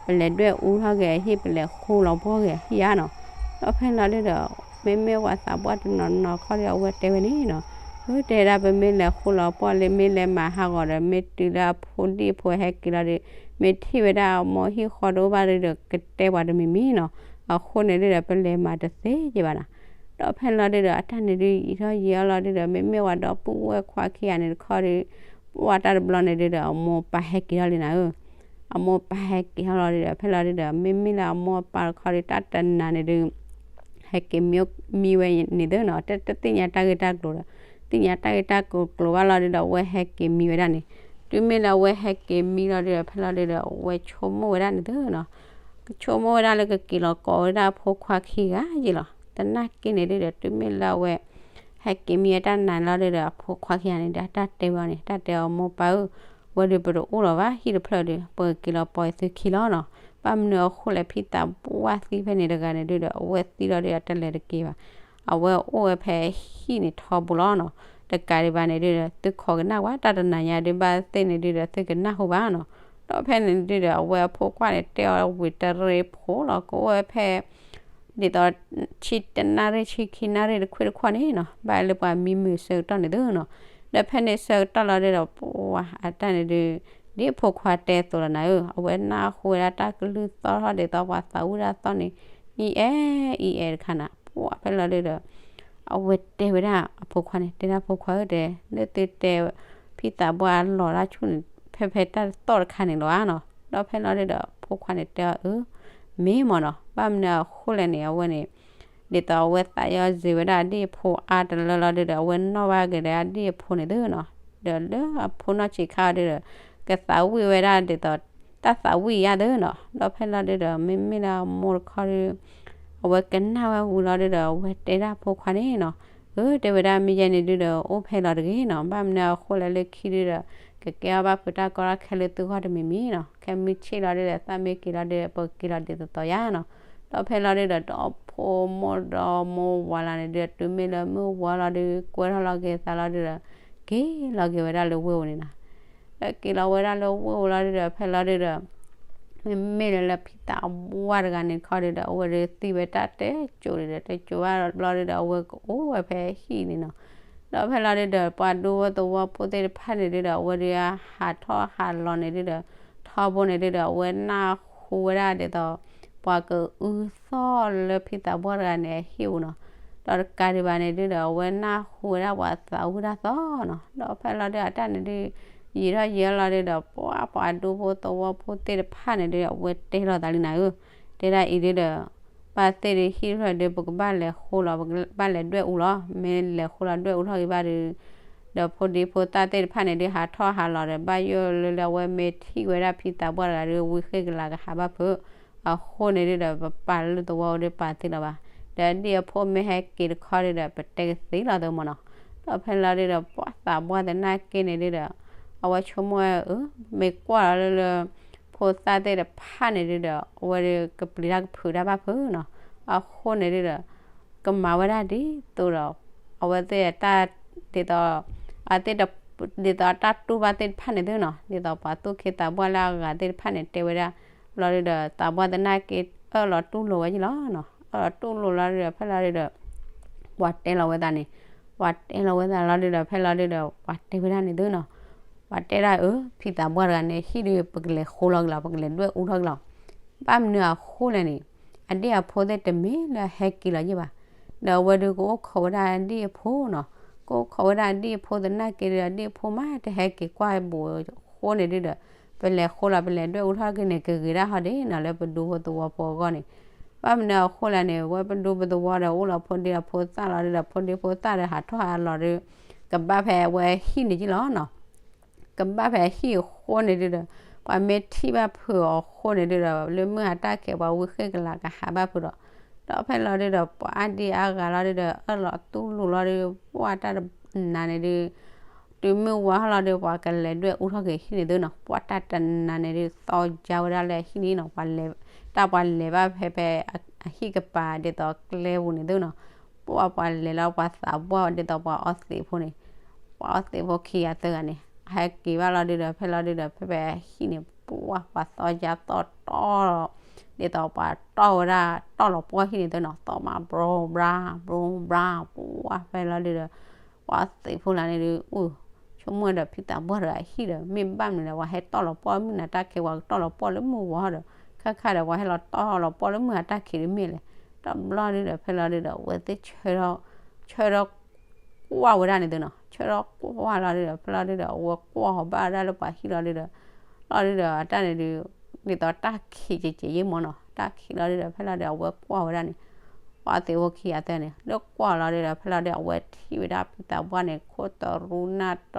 ပလဲၤဒွဲၣ်အူထီၣ်က့ၤအဟံၣ် ပလဲၤဃူလီၤဘှီက့ၤအဟံၣ်ဧါနီၤ, ဒီးဖဲလီၤဒုဒီး မ့မ့ၢ်ပှၤသးပှၢ်တနီၤနီၤခီဒု အဝဲတဲဝဲန့ၣ်နီၤ, အၢ တဲဒၣ်ပမ့ၢ်လဲၤဃူလီၤဘှီလၢ မ့ၢ်လဲၤမၤဟးဂီၤဒီး မ့ၢ်တုၤလၢအဖိဒံၣ်အဖိဟဲက့ၤလီၤဒု မ့ၢ်ထံၣ်ဝဲဒၣ်အမိၢ်ဟံၣ်ဃီတအိၣ်ဘၣ်ဒုဒီး ကတဲပှၤတမံၤမံၤနီၤ, အဃိန့ၣ်ဒုဒီး ပလဲၤမၤတသ့က့ၤဘၣ်နီၤ, ဒီးဖဲလီၤဒုဒီး အတၢ်န့ၣ်ဒု ယံာ်ထီၣ်ယံာ်အီၤလီၤဒုဒီး မ့မ့ၢ်ပှၤဒီပုၢ်ဝဲၢ်ခွါခံဂၤန့ၣ်တခီဒု ပှၢ်တၢ်တဘျီန့ၣ်ဒုဒီး အမိၢ်ပၢ်ဟဲက့ၤထီၣ်လံနၤဧၢ, အမိၢ်ပၢ်ဟဲက့ၤထီၣ်လီၤဒုဒီး ဖဲလီၤဒုဒီး မ့မ့ၢ်လၢအမိၢ်ပၢ်တခီဒု တၢ်တနၤန့ၣ်ဒု ဟဲက့ၤမံဝဲန့ၣ်သုနီၤ, တသ့ၣ်ညါတၢ်ဂ့ၢ်တၢ်ကျိၤဒီး သ့ၣ်ညါတၢ်ဂ့ၢ်တၢ်ကျိၤကျိၤဘၣ်လီၤဒုဒီး အဝဲဟဲက့ၤမံဝဲဒၣ်န့ၣ်, တုၤမ့ၢ်လၢအဝဲဟဲက့ၤမံလီၤဒုဒီး ဖဲလီၤဒုဒီး အဝဲဆိကမိၣ်ဝဲဒၣ်န့ၣ်သုနီၤ, ကဆိကမိၣ်ဝဲဒၣ်လၢကက့ၤလီၤကိးဝဲဒၣ်အဖိခွါခံဂၤယ့ၣ်လီၤ. သနာ်က့န့ၣ်ဒုဒီး တုၤမ့ၢ်လၢအဝဲ ဟဲက့ၤမံဝဲတၢ်နါန့ၣ်လီၤဒုဒီး အဖိခွါခံဂၤန့ၣ်ဒီး အတၢ်တဲဝဲန့ၣ် တၢ်တဲအီၤ မိၢ်ပၢ်ဧၢ, ဝဲဒုးပတအိၣ်လီၤဘၣ် ဟံၣ်တဖျၢၣ်ဒုး ပကက့ၤလီၤပိာ်သုခံလီၤနီၤ. ဘၣ်မနုၤအဃိလဲၣ် ဖံသးပှၢ်သံဖဲန့ၣ်တဂၤန့ၣ်ဒုဒီး အဝဲသံလီၤဒုဒီး တလဲၤတက့ၤဘၣ်. အဝဲအိၣ်ဝဲဖဲဟံၣ်န့ၣ်ထီဘိလီၤနီၤ. တကးဒံးဘၣ်န့ၣ်ဒုဒီး သုခိးကနၣ်ဝဲ တၢ်တနၤညါဒုဘၣ်သ့ၣ်န့ၣ်ဒုဒီး သုကနၢ်ဟူဘၣ်နီၤ. ဒီးဖဲန့ၣ်ဒုဒီး အဝဲအဖိခွါန့ၣ်တဲအီၤဝံၤတရံးဖိလီၤ. ကအိၣ်ဝဲဖဲ ဒ်သိး ဆံတနၣ်ရံၣ် ဆံခံနၣ်ရံၣ်တခွံတခွီၣ်န့ၣ်နီၤ, ဘၣ်လၢပှၤမံမုာ်ဆၢကတီၢ်န့ၣ်သုနီၤ. ဒီးဖဲန့ၣ်ဆၢကတီၢ်လီၤဒုဒီး ပှၤအတၢ်န့ၣ်ဒု ဒ်အဖိခွါတဲအသိးလီၤနၤဧၢ, အဝဲနၢ်ဟူဝဲဒၣ်တၢ်ကလုၢ်သီၣ်ထီၣ်ဒ်သိးပှၤသးဝံၣ်တၢ်သီၣ်န့ၣ် အံၤအဲၣ်အံၤအဲၣ်တခါနၤ. ပှၤဖဲလီၤဒုဒီး အဝဲတဲဝဲဒၣ်အဖိခွါန့ၣ် တဲဒၣ်ဖိခွါဧၢတဲ, လၢသုတဲ ဖံသးပှၢ်အလီၢ်တၢ်ဆူၣ်န့ၣ် ဖဲဖဲတၢ်သီၣ်တခါန့ၣ်လီၤဧါနီၤ. ဒီးဖဲလီၤဒုဒီး ဖိခွါန့ၣ်တဲအီၤအၢ မ့ၢ်မ့ၢ်နီၤ, ဘၣ်မနုၤအဃိလဲၣ်န့ၣ် အဝဲန့ၣ် ဒ်သိးအဝဲသးယီၤစ့ၤဝဲဒၣ်အဒ့ၣ်အဖိအါတလၢလီၤဒုဒီး အဝဲနီၣ်ဘၣ်က့ၤဒီးအဒ့ၣ်အဖိန့ၣ်သုနီၤ. ဒီးလၢအဖိနီၢ်ဆံးခါအီၤဒုဒီး ကသးဝံၣ်ဝဲဒၣ်ဒ်သိး တၢ်သးဝံၣ်ယါသုနီၤ. ဒီးဖဲလီၤဒုဒီး မ့မ့ၢ်လၢအမိၢ်တခီဒု အဝဲကနၣ်ဝဲဝံၤလီၤဒုဒီး အဝဲတဲဒၣ်ဖိခွါန့ၣ်နီၤ, အၢ တဲဝဲဒၣ်မ့ၢ်ယဲန့ၣ်ဒုဒီး အိၣ်ဖဲလီၤတဂ့ၤနီၤ, ဘၣ်မနုၤအဃိလဲၣ်လၢခံဒုဒီး ကကဲအီၣ်ဘၣ်ဖုးတၢ်ကီတၢ်ခဲလၢသုဂီၢ်တမံၤမံၤနီၤ, ခဲမုၢ်ဆ့ၣ်လီၤဒုဒီး သးမ့ၢ်က့ၤလီၤဒုဒီး ပကက့ၤလီၤဒ်သိးသိးယါနီၤ. ဒီးဖဲလီၤဒုဒီး ဒီဖိမိၢ်ဒီမိၢ်ဝၤလၢ်န့ၣ်ဒုဒီး တုၤမ့ၢ်လၢမုၢ်ဝါလီၤဒု ကွဲထီၣ်လီၤက့ၤသးလီၤဒုဒီး က့ၤလီၤက့ၤဝဲဒၣ်လၢဝ့ၢ်ဧိၤန့ၣ်နီၤ. ဒီးက့ၤလီၤဝဲဒၣ်လၢဝ့ၢ်ဧိၤလီၤဒုဒီး ဖဲလီၤဒုဒီး မ့မ့ၢ်လၢလၢဖံသးပှၢ်တဂၤန့ၣ်တခီဒုဒီး အဝဲဒုးသံဝဲတၢ်တဲကိၤဒုဒီး တဲကိၤဘၣ်ဘျီဒုဒီး အဝဲကအိၣ်ဝဲဖဲဟံၣ်န့ၣ်နီၤ. ဒီးဖဲလီၤဒုဒီး ပှၤဒူဖိသဝီဖိသ့ၣ်တဖၣ်န့ၣ်ဒုဒီး အဝဲဒုးဟးထီၣ်ဟးလီၤန့ၣ်ဒုဒီး ထီဘိန့ၣ်ဒုဒီး အဝဲနၢ်ဟူဝဲဒၣ်ဒ်သိး ပှၤကအုသီၣ်လၢဖံသးပှၢ်တဂၤန့ၣ်အဟံၣ်ဧိၤနီၤ. ဒီးတကးဒံးဘၣ်န့ၣ်ဒုဒီး အဝဲနၢ်ဟူဝဲဒၣ်ပှၤသးဝံၣ်တၢ်သီၣ်နီၤ. ဒီးဖဲလီၤဒုဒီး အတၢ်န့ၣ်ဒု ယံာ်ထီၣ်ယံာ်ထီၣ်လီၤဒုဒီး ပှၤပှၤဒူဖိသဝီဖိသ့ၣ်တဖၣ်န့ၣ်ဒု အဝဲတဲလိာ်သးလံနၤဧၢ, တဲဒၣ်အံၤဒုဒီး ဘၣ်သ့ၣ်ဒုးဟံၣ်တဖျၢၣ်ဒု ပကဘၣ်လဲၤဃိလီၤ, ပကဘၣ်လဲၤဒွဲၣ်အူလီၤ. မ့ၢ်လဲၤဃိလီၤဒွဲၣ်အူထီၣ်ဂ့ၤဘၣ်ဒု ဒီးဖိဒံဖိသၣ်သ့ၣ်တဖၣ်န့ၣ်ဒု ဟးထီၣ်ဟးလီၤဒီး ဘၣ်ယိၣ်လၢလၢအဝဲမ့ၢ်ထံၣ်ဝဲဒၣ်ဖံသးပှၢ်တဂၤဒု ဝံဃ့ၢ်ကလၤကဟးဘၣ်ဖုး, အဃိန့ၣ်ဒုဒီး ပပာ်လၢသဝီဒု ပာ်သ့လီၤဘၣ်. ဒီးဒ်အဖိမ့ၢ်ဟဲက့ၤတခီဒုဒီး ပတဲကသ့လီၤသ့မ့ၢ်နီၤ. ဒီးဖဲလီၤဒုဒီး ပှၤသးပှၢ်သနာ်က့န့ၣ်ဒုဒီး အဝဲဆိကမိၣ်ဝဲအၢ မ့ၢ်ကွၢ်လီၤလၢလၢ ဖိသၣ်သ့ၣ်တဖၣ်န့ၣ်ဒုဒီး အဝဲဒုးကပျံၤတၢ်ကဖုးတၢ်ဘၣ်ဖုးနီၤ. အဃိန့ၣ်ဒုဒီး ကမၤဝဲဒၣ်ဒ်သိးဒီး အဝဲသ့ၣ်တၢ် ဒ်သိး အသ့ၣ်တ ဒ်သိးအတၢ်တူၢ်ဘၣ်သ့ၣ်တဖၣ်န့ၣ်သုနီၤ, ဒ်သိးပှၤသူၣ်က့သးပှၢ်လၢအဂၤသ့ၣ်တဖၣ်န့ၣ် တဲဝဲဒၣ် ဘျီဒုဒီး သးပှၢ်သနာ်က့ အၢၣ်လီၤတူၢ်လိာ်ဝဲယလီၤနီၤ. အၢၣ်လီၤတူၢ်လိာ်လီၤဒုဒီး ဖဲလီၤဒုဒီး ပှၤတဲလီၤဝဲသးန့ၣ်, ပှၤတဲလီၤဝဲသးလီၤဒုဒီး ဖဲလီၤဒုဒီး ပှၤတဲဝဲဒၣ်န့ၣ်သုနီၤ. ပှၤတဲဒၣ်အၢ ဖံသးပှၢ်တဂၤန့ၣ် ဟံၣ်ဒု ပကလဲၤဃိလီၤက့ၤလီၤ, ပကလဲၤဒွဲၣ်အူထီၣ်က့ၤလီၤ. ဘၣ်မနုၤအဃိလဲၣ်န့ၣ် အဒ့ၣ်အဖိသ့ၣ်တမ့ၢ်လၢဟဲက့ၤလီၤယဲၢ်ဘၣ်. ဒီးအဝဲဒုကအိၣ်ခိးဝဲဒၣ်အဒ့ၣ်အဖိနီၤ, ကအိၣ်ခိးဝဲဒၣ်အဒ့ၣ်အဖိသနာ်က့ဒီး အဒ့ၣ်အဖိမးတဟဲက့ၤကွၢ်ဘူးအဃိန့ၣ်ဒုဒီး ပလဲၤဃိလီၤ ပလဲၤဒွဲၣ်အူထီၣ်က့ၤန့ၣ် ကဂ့ၤဒၣ်ဟီဒ့ၣ်နီၤ လၢပဒူဖိသဝီဖိအဂီၢ်န့ၣ်. ဘၣ်မနုၤအဃိလဲၣ်န့ၣ် အဝဲပဒူပသဝီဒီး အိၣ်လီၤဖိဒံဖိသၣ်လီၤဒုဒီး ဖိဒံဖိသၣ်ဒီး ဟးထီၣ်ဟးလီၤဒု ကဘၣ်ဖဲအဝဲဟံၣ်န့ၣ်က့လီၤနီၤ. ကဘၣ်ဖဲဟံၣ်အဃိန့ၣ်ဒုဒီး ပှၤမ့ၢ်ထံၣ်ဘၣ်ဖုးအီၤအဃိန့ၣ်ဒုဒီး လၢမုၢ်ဟးတၢ်ခံး ပှၤဝံဃ့ၢ်ကလၤကဟးဘၣ်ဖုးဒီး ဒီးဖဲလီၤဒုဒီး ပှၤအါဒံအါဂၤလီၤဒုဒီး အၢၣ်လီၤတူၢ်လိာ်လီၤဒု ပှၤတၢ်တနၤန့ၣ်ဒု တုၤမုၢ်ဝါဟီၣ်လီၤဒု ပှၤကလဲၤဒွဲၣ်အူထီၣ်က့ၤဟံၣ်န့ၣ်သုနီၤ. ပှၤတၢ်တနၤန့ၣ်ဒု သီယါဝဲဒၣ်လၢဟံၣ်န့ၣ်နီၤ. ပှၤလဲၤ တၢ်ပှၤလဲၤဘၣ်ဖဲဖဲ အဟံၣ်ကပၤဒ်သိးကျဲပူၤန့ၣ်သုနီၤ. ပှၤပှၤလဲၤလီၤ ပှၤသးပှၢ်ဒ်သိးပှၤအီသံးဖိန့ၣ် ပှၤအီသံးဖိခံဂၤသၢဂၤန့ၣ် ဟဲက့ၤဘၣ်လီၤဒုဒီး ဖဲလီၤဒုဒီး ဖဲဖဲဟံၣ်န့ၣ် ပှၤပှၤသီယါသီတီၢ် ဒ်သိးပှၤတီၢ်ဝဲဒၣ် တီၢ်လီၤပှီၢ်ဟံၣ်န့ၣ်သုနီၤ. သီမး ဘြီဘြါ ဘြီဘြါ ပှၤဖဲလီၤဒုဒီး ပှၤသံးဖိလၢန့ၣ်ဒု အိၣ် ဆိကမိၣ်ဒီး ဖံသးပှၢ်တဂၤဟံၣ်ဒီး မ့ၢ်ဘၣ်မနုၤလဲၣ် ပှၤဟဲတီၢ်လီၤပှီၢ်မုၢ်နၤတၢ်ခံး ပှၤကတီၢ်လီၤပှီၢ်လၢမုၢ်ဝါဒီး ခါခါဒီး ပှၤဟဲလီၤတီၢ်လီၤပှီၢ်လၢမုၢ်နၤတၢ်ခံးဒုမ့ၢ်လဲၣ်. တဘျီဒုဒီး ဖဲလီၤဒုဒီး အဝဲသ့ၣ်ဆၢထီၣ် ဆၢထီၣ်ကွၢ်ဝဲဒၣ်န့ၣ်သုနီၤ. ဆၢထီၣ်ကွၢ်လီၤဒုဒီး ဖဲလီၤဒုဒီး အဝဲကွၢ်ဟီၣ်ဘၣ်ဝဲဒၣ်လၢပှၤဟံၣ်လီၤဒုဒီး လီၤဒုဒီး တၢ်န့ၣ်ဒု ဒ်သိးတၢ်ခံးကဲးကဲးယ့ၢ်မးနီၤ. တၢ်ခံးလီၤဒုဒီး ဖဲလီၤဒု အဝဲကွၢ်ဝဲဒၣ်န့ၣ် ပှၤသ့ၣ်ဖိခံဂၤသၢဂၤန့ၣ် လၢကွၢ်လီၤဒုဒီး ဖဲလီၤဒုဒီး အဝဲထံၣ်ဝဲဒၣ်ဖံသးပှၢ်န့ၣ် ခိၣ်တရူနၢ်တ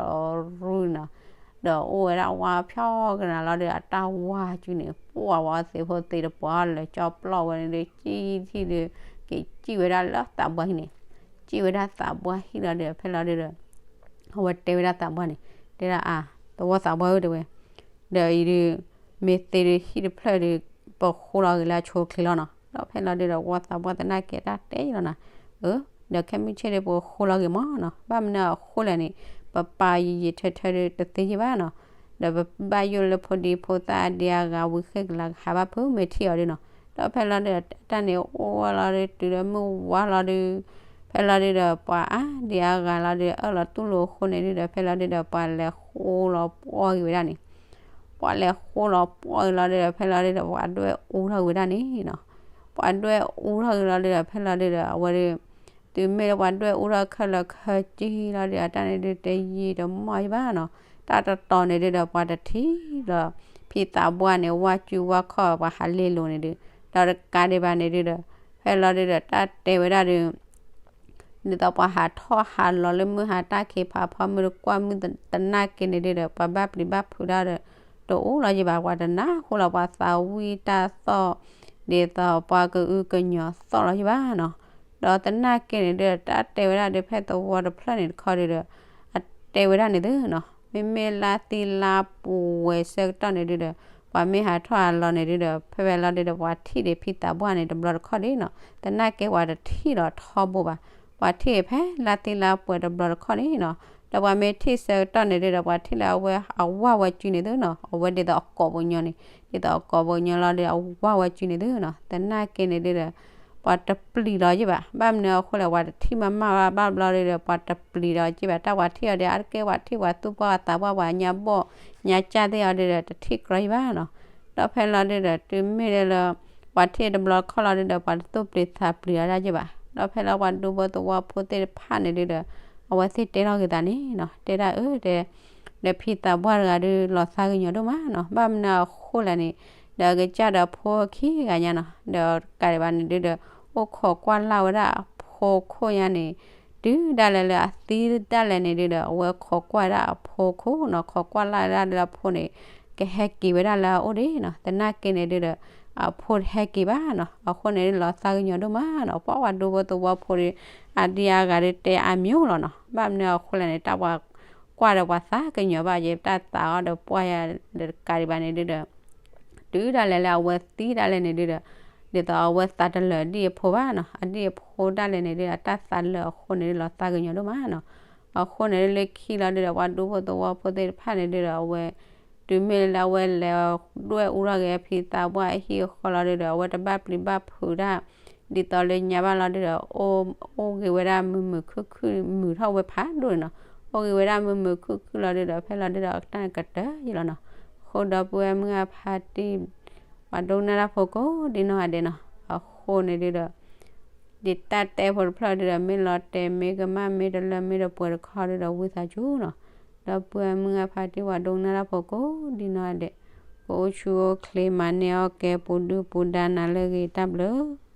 ရူနီၤ, ဒီးအိၣ်ဝဲဒၣ်ဝါဖျီကနၤလီၤဒုဒီး အတၢ်ဝါစုန့ၣ် ပှၢ်ဝဲသ့ၣ်ဖိသ့ၣ်တပှၢ်လၢာ် ကၠီပျီၢ်ဝဲန့ၣ်ဒု ကံထံၣ်ဒု က့ၤစံၣ်ဝဲဒၣ်လၢသးပှၢ်ဟံၣ်န့ၣ်, စံၣ်ဝဲဒၣ်သးပှၢ်ဟံၣ်လီၤဒုဒီး ဖဲလီၤဒုဒီး အဝဲတဲဝဲဒၣ်သးပှၢ်န့ၣ် တဲဒၣ်အါ, သဝီသးပှၢ်ဧၢ တဲဝဲ, ဒီးအံၤဒု မ့ၢ်သ့ဒုဟံၣ်တဖျၢၣ်ဒု ပဃိလီၤဂ့ၤလၢအဆိအချ့လီၤနီၤ. ဒီးဖဲလီၤဒုဒီး ဝီသးပှၢ်သနာ်က့တၢ်တဲယံၤလီၤနီၤ, အၢ, ဒီးခဲမုၢ်ဆ့ၣ်ဒုပဃိလီၤဂ့ၤမးနီၤ, ဘၣ်မနုၤအဃိလဲၣ်န့ၣ် ပပာ်ယံာ်ယံာ်ထၢထၢဒုတသ့ယံၤဘၣ်နီၤ, ဒီးပဘၣ်ယိၣ်လၢဖိဒံဖိသၣ်အဒံးအဂၤဝံၤဃ့ကလၤကဟးဘၣ်ဖုးမ့ၢ်ထံၣ်အီၤဒုနီၤ. ဒီးဖဲလီၤဒုဒီး တၢ်န့ၣ်အိၣ်ဝဲလီၤဒု တုၤလၢမုၢ်ဝါလီၤဒု ဖဲလီၤဒုဒီး ပှၤအါဒံးအါဂၤလီၤဒု အၢၣ်လီၤတူၢ်လိာ်အဃိန့ၣ်ဒုဒီး ဖဲလီၤဒုဒီး ပှၤလဲၤဃိလီၤပှီၢ်ဂ့ၤဝဲဒၣ်န့ၣ်, ပှၤလဲၤဃိလီၤပှီၢ်ဂ့ၤလီၤဒုဒီး ဖဲလီၤဒုဒီး ပှၤဒွဲၣ်အူထီၣ်ဂ့ၤဝဲဒၣ်န့ၣ်နီၤ, ပှၤဒွဲၣ်အူထီၣ်ဂ့ၤလီၤဒုဒီး ဖဲလီၤဒုဒီး အဝဲဒု တုၤမ့ၢ်လၢပှၤဒွဲၣ်အူထီၣ်ခဲလၢာ်ခဲဆ့လီၤဒုဒီး တၢ်န့ၣ်ဒုတယံာ်တမီၢ်ယံၤဘၣ်နီၤ, တၢ်တတီၤန့ၣ်ဒုဒီး ပှၤတထံၣ်လီၤ ဖံသးပှၢ်န့ၣ် ဝါစုဝါခီၣ် ပှၤဟးလ့လိာ်န့ၣ်ဒု, ဒီးတကးဒံးဘၣ်န့ၣ်ဒုဒီး ဖဲလီၤဒုဒီး တၢ်တဲဝဲဒၣ်ဒု ဒ်သိးပှၤဟးထီၣ်ဟးလီၤလၢမုၢ်ဟါတၢ်ခံးဖးဖီ မုၢ်တကွၢ်မုၢ်တနၢ်က့န့ၣ်ဒုဒီး ပှၤဘၣ်ပျံၤဘၣ်ဖုးတၢ်ဒီး တအိၣ်လီၤယံၤဘၣ်, ပှၤတနၢ်ဟူလီၤပှၤသးဝံၣ်တၢ်သီၣ် ဒ်သိးပှၤကအုကညီၤသီၣ်လီၤယံၤဘၣ်နီၤ. ဒီးသနာ်က့န့ၣ်ဒုဒီး တၢ်တဲဝဲဒၣ်ဒု ဖဲသဝီတဖျၢၣ်န့ၣ်တခီဒုဒီး အတဲဝဲဒၣ်န့ၣ်သုနီၤ, မ့မ့ၢ်လါသံလါပှဲၤဆၢကတီၢ်န့ၣ်ဒုဒီး ပှၤမ့ၢ်ဟးထီၣ်ဟးလီၤန့ၣ်ဒုဒီး ဖဲဖဲလီၤဒုဒီး ပှၤထံၣ်ဒံးဖံသးပှၢ်န့ၣ်တဘျီတခီၣ်ဒံးနီၤ, သနာ်က့ပှၤတထံၣ်လီၤထီဘိဘၣ်, ပှၤထံၣ်ဖဲလါသံလါပှဲၤတဘျီတခီၣ်န့ၣ်နီၤ, ဒီးပှၤမ့ၢ်ထံၣ်ဆၢကတီၢ်န့ၣ်ဒုဒီး ပှၤထံၣ်လၢအဝဲအဝၢ်ဝဲစုန့ၣ်သုနီၤ, အဝဲဒ်သိးအကိာ်ပူၤညီန့ၣ် ဒ်သိးအကိာ်ပူၤညီလီၤဒုး အဝၢ်ဝဲစုန့ၣ်သုနီၤ, သနာ်က့န့ၣ်ဒုဒီး ပှၤတပျံၤလီၤယံၤဘၣ်, ဘၣ်မနုၤအဃိလဲၣ် ပှၤတထံၣ်မၤမၢ်ဘၣ်ဘျီဒုဒီး ပှၤတပျံၤလီၤယံၤဘၣ်, တၢ်ပှၤထံၣ်အီၤဒီး အါတက့ၢ်ပှၤထံၣ်ပှၤသူၣ်ပှၢ်သးပှၢ် ပှၤညါဘီၣ်ညါကၢ်သ့ၣ်အီၤဒုဒီး တထံၣ်ကြီယံၤဘၣ်နီၤ, ဒီးဖဲလီၤဒုဒီး တုၤမ့ၢ်ဒဲလၢ ပှၤထံၣ်တဘျီတခီၣ်လီၤဒုဒီး ပှၤတသူၣ်ပျံၤသးပျံၤအီၤဒၣ်ယံၤဘၣ်, ဒီးဖဲလီၤပှၤဒူဖိသဝီဖိသ့ၣ်တဖၣ်န့ၣ်ဒုဒီး အဝဲသ့ၣ်တဲထီၣ်က့ၤသးန့ၣ်နီၤ, တဲဒၣ်အၢ တဲ ဒီးဖံသးပှၢ်တဂၤဒုး လီၤသးကညီၤဒိၣ်မးနီၤ, ဘၣ်မနုၤအဃိလဲၣ်န့ၣ် ဒီးအကစၢ်ဒီးဖိခံဂၤညါနီၤ, ဒီးတကးဒံးဘၣ်န့ၣ်ဒုဒီး အိၣ်ခိးကွၢ်လၢ်ဝဲဒၣ်အဖိခိၣ်ညါန့ၣ် တုၤဒၣ်လဲာ်လၢအသံဒၣ်လဲာ်န့ၣ်ဒုဒီး အဝဲခိးကွၢ်ဒၣ်အဖိခိၣ်နီၤ, ခိးကွၢ်လၢ်ဒၣ်လၢအဖိန့ၣ် ကဟဲက့ၤဝဲဒၣ်လၢအအိၣ်ဒံးနီၤ, သနာ်က့န့ၣ်ဒုဒီး အဖိတဟဲက့ၤဘၣ်နီၤ, အဃိန့ၣ်လီၤသးကညီၤဒိၣ်မးနီၤ, ပှၤပှၤဒူဖိသဝီဖိဒီး အဒံအါဂၤဒုးတဲအါမံၤလီၤနီၤ, ဘၣ်မနုၤအဃိလဲၣ်န့ၣ် တၢ်ပှၤကွၢ်ဒီးပှၤသးကညီၤဘၣ်ယဲ တၢ်သးအီၤဒီးပှၢ်ယၤဒီးတကးဒံးဘၣ်န့ၣ်ဒုဒီး တုၤဒၣ်လဲာ်လၢအဝဲသံဒၣ်လဲာ်န့ၣ်ဒုဒီး ဒ်သိးအဝဲသးတလၢာ်ဒံၣ်အဖိဘၣ်နီၤ, အဒံၣ်အဖိဒၣ်လဲာ်န့ၣ်ဒုဒီး တၢ်သးလၢာ်အဃိန့ၣ်ဒုး လီၤသးကညီၤဒိၣ်မးနီၤ, အဃိန့ၣ်ဒုးလၢခံလီၤဒုဒီး ပှၤဒူဖိသဝီဖိသ့ၣ်တဖၣ်န့ၣ်ဒုဒီး အဝဲ တုၤမ့ၢ်လၢအဝဲလဲၤဒွဲၣ်အူထီၣ်က့ၤအဖံသးပှၢ်အဟံၣ်အဃီလီၤဒုဒီး အဝဲတဘၣ်ပျံၤဘၣ်ဖုးတၢ် ဒ်သိးလၢညါဘၣ်လီၤဒုဒီး အိၣ်ဂ့ၤဝဲဒၣ်မုာ်မုာ်ခုၣ်ခုၣ် မုာ်ထီၣ်ဝဲဖးဒိၣ်န့ၣ်နီၤ, အိၣ်ဂ့ၤဝဲဒၣ်မုာ်မုာ်ခုၣ်ခုၣ်လီၤဒုဒီး ဖဲလီၤဒုဒီး အတၢ်ကတၢၢ်ယံၤလီၤနီၤ, အဃိဒီပုၢ်ဝဲၢ်မုၢ်အဖါတံၢ် ပှၤဒိကနၣ်တၢ်ဖိကိးဒံနီၢ်ဂၤဒဲးနီၤ, အဃိန့ၣ်ဒုဒီး ဒ်တၢ်တဲဖိတဖျၢၣ်ဒုဒီး မ့ၢ်လီၤတဲာ်မ့ၢ်ကမၣ်မ့ၢ်တလၢမ့ၢ်တပှဲၤတခီဒုဒီး ဝံသးစူၤနီၤ, ဒီပုၢ်ဝဲၢ်မုၢ်အဖါတံၢ် ပှၤဒိကနၣ်တၢ်ဖိကိးဒံနီၢ်ဂၤဒဲး ကအိၣ်ဆူၣ်အိၣ်ချ့ မၤန့ၢ်အီၣ်ကဲ ပူၤဒုၣ်ပူၤဒါ နၤလၢအဂ့ၤ တၢ်ဘျုး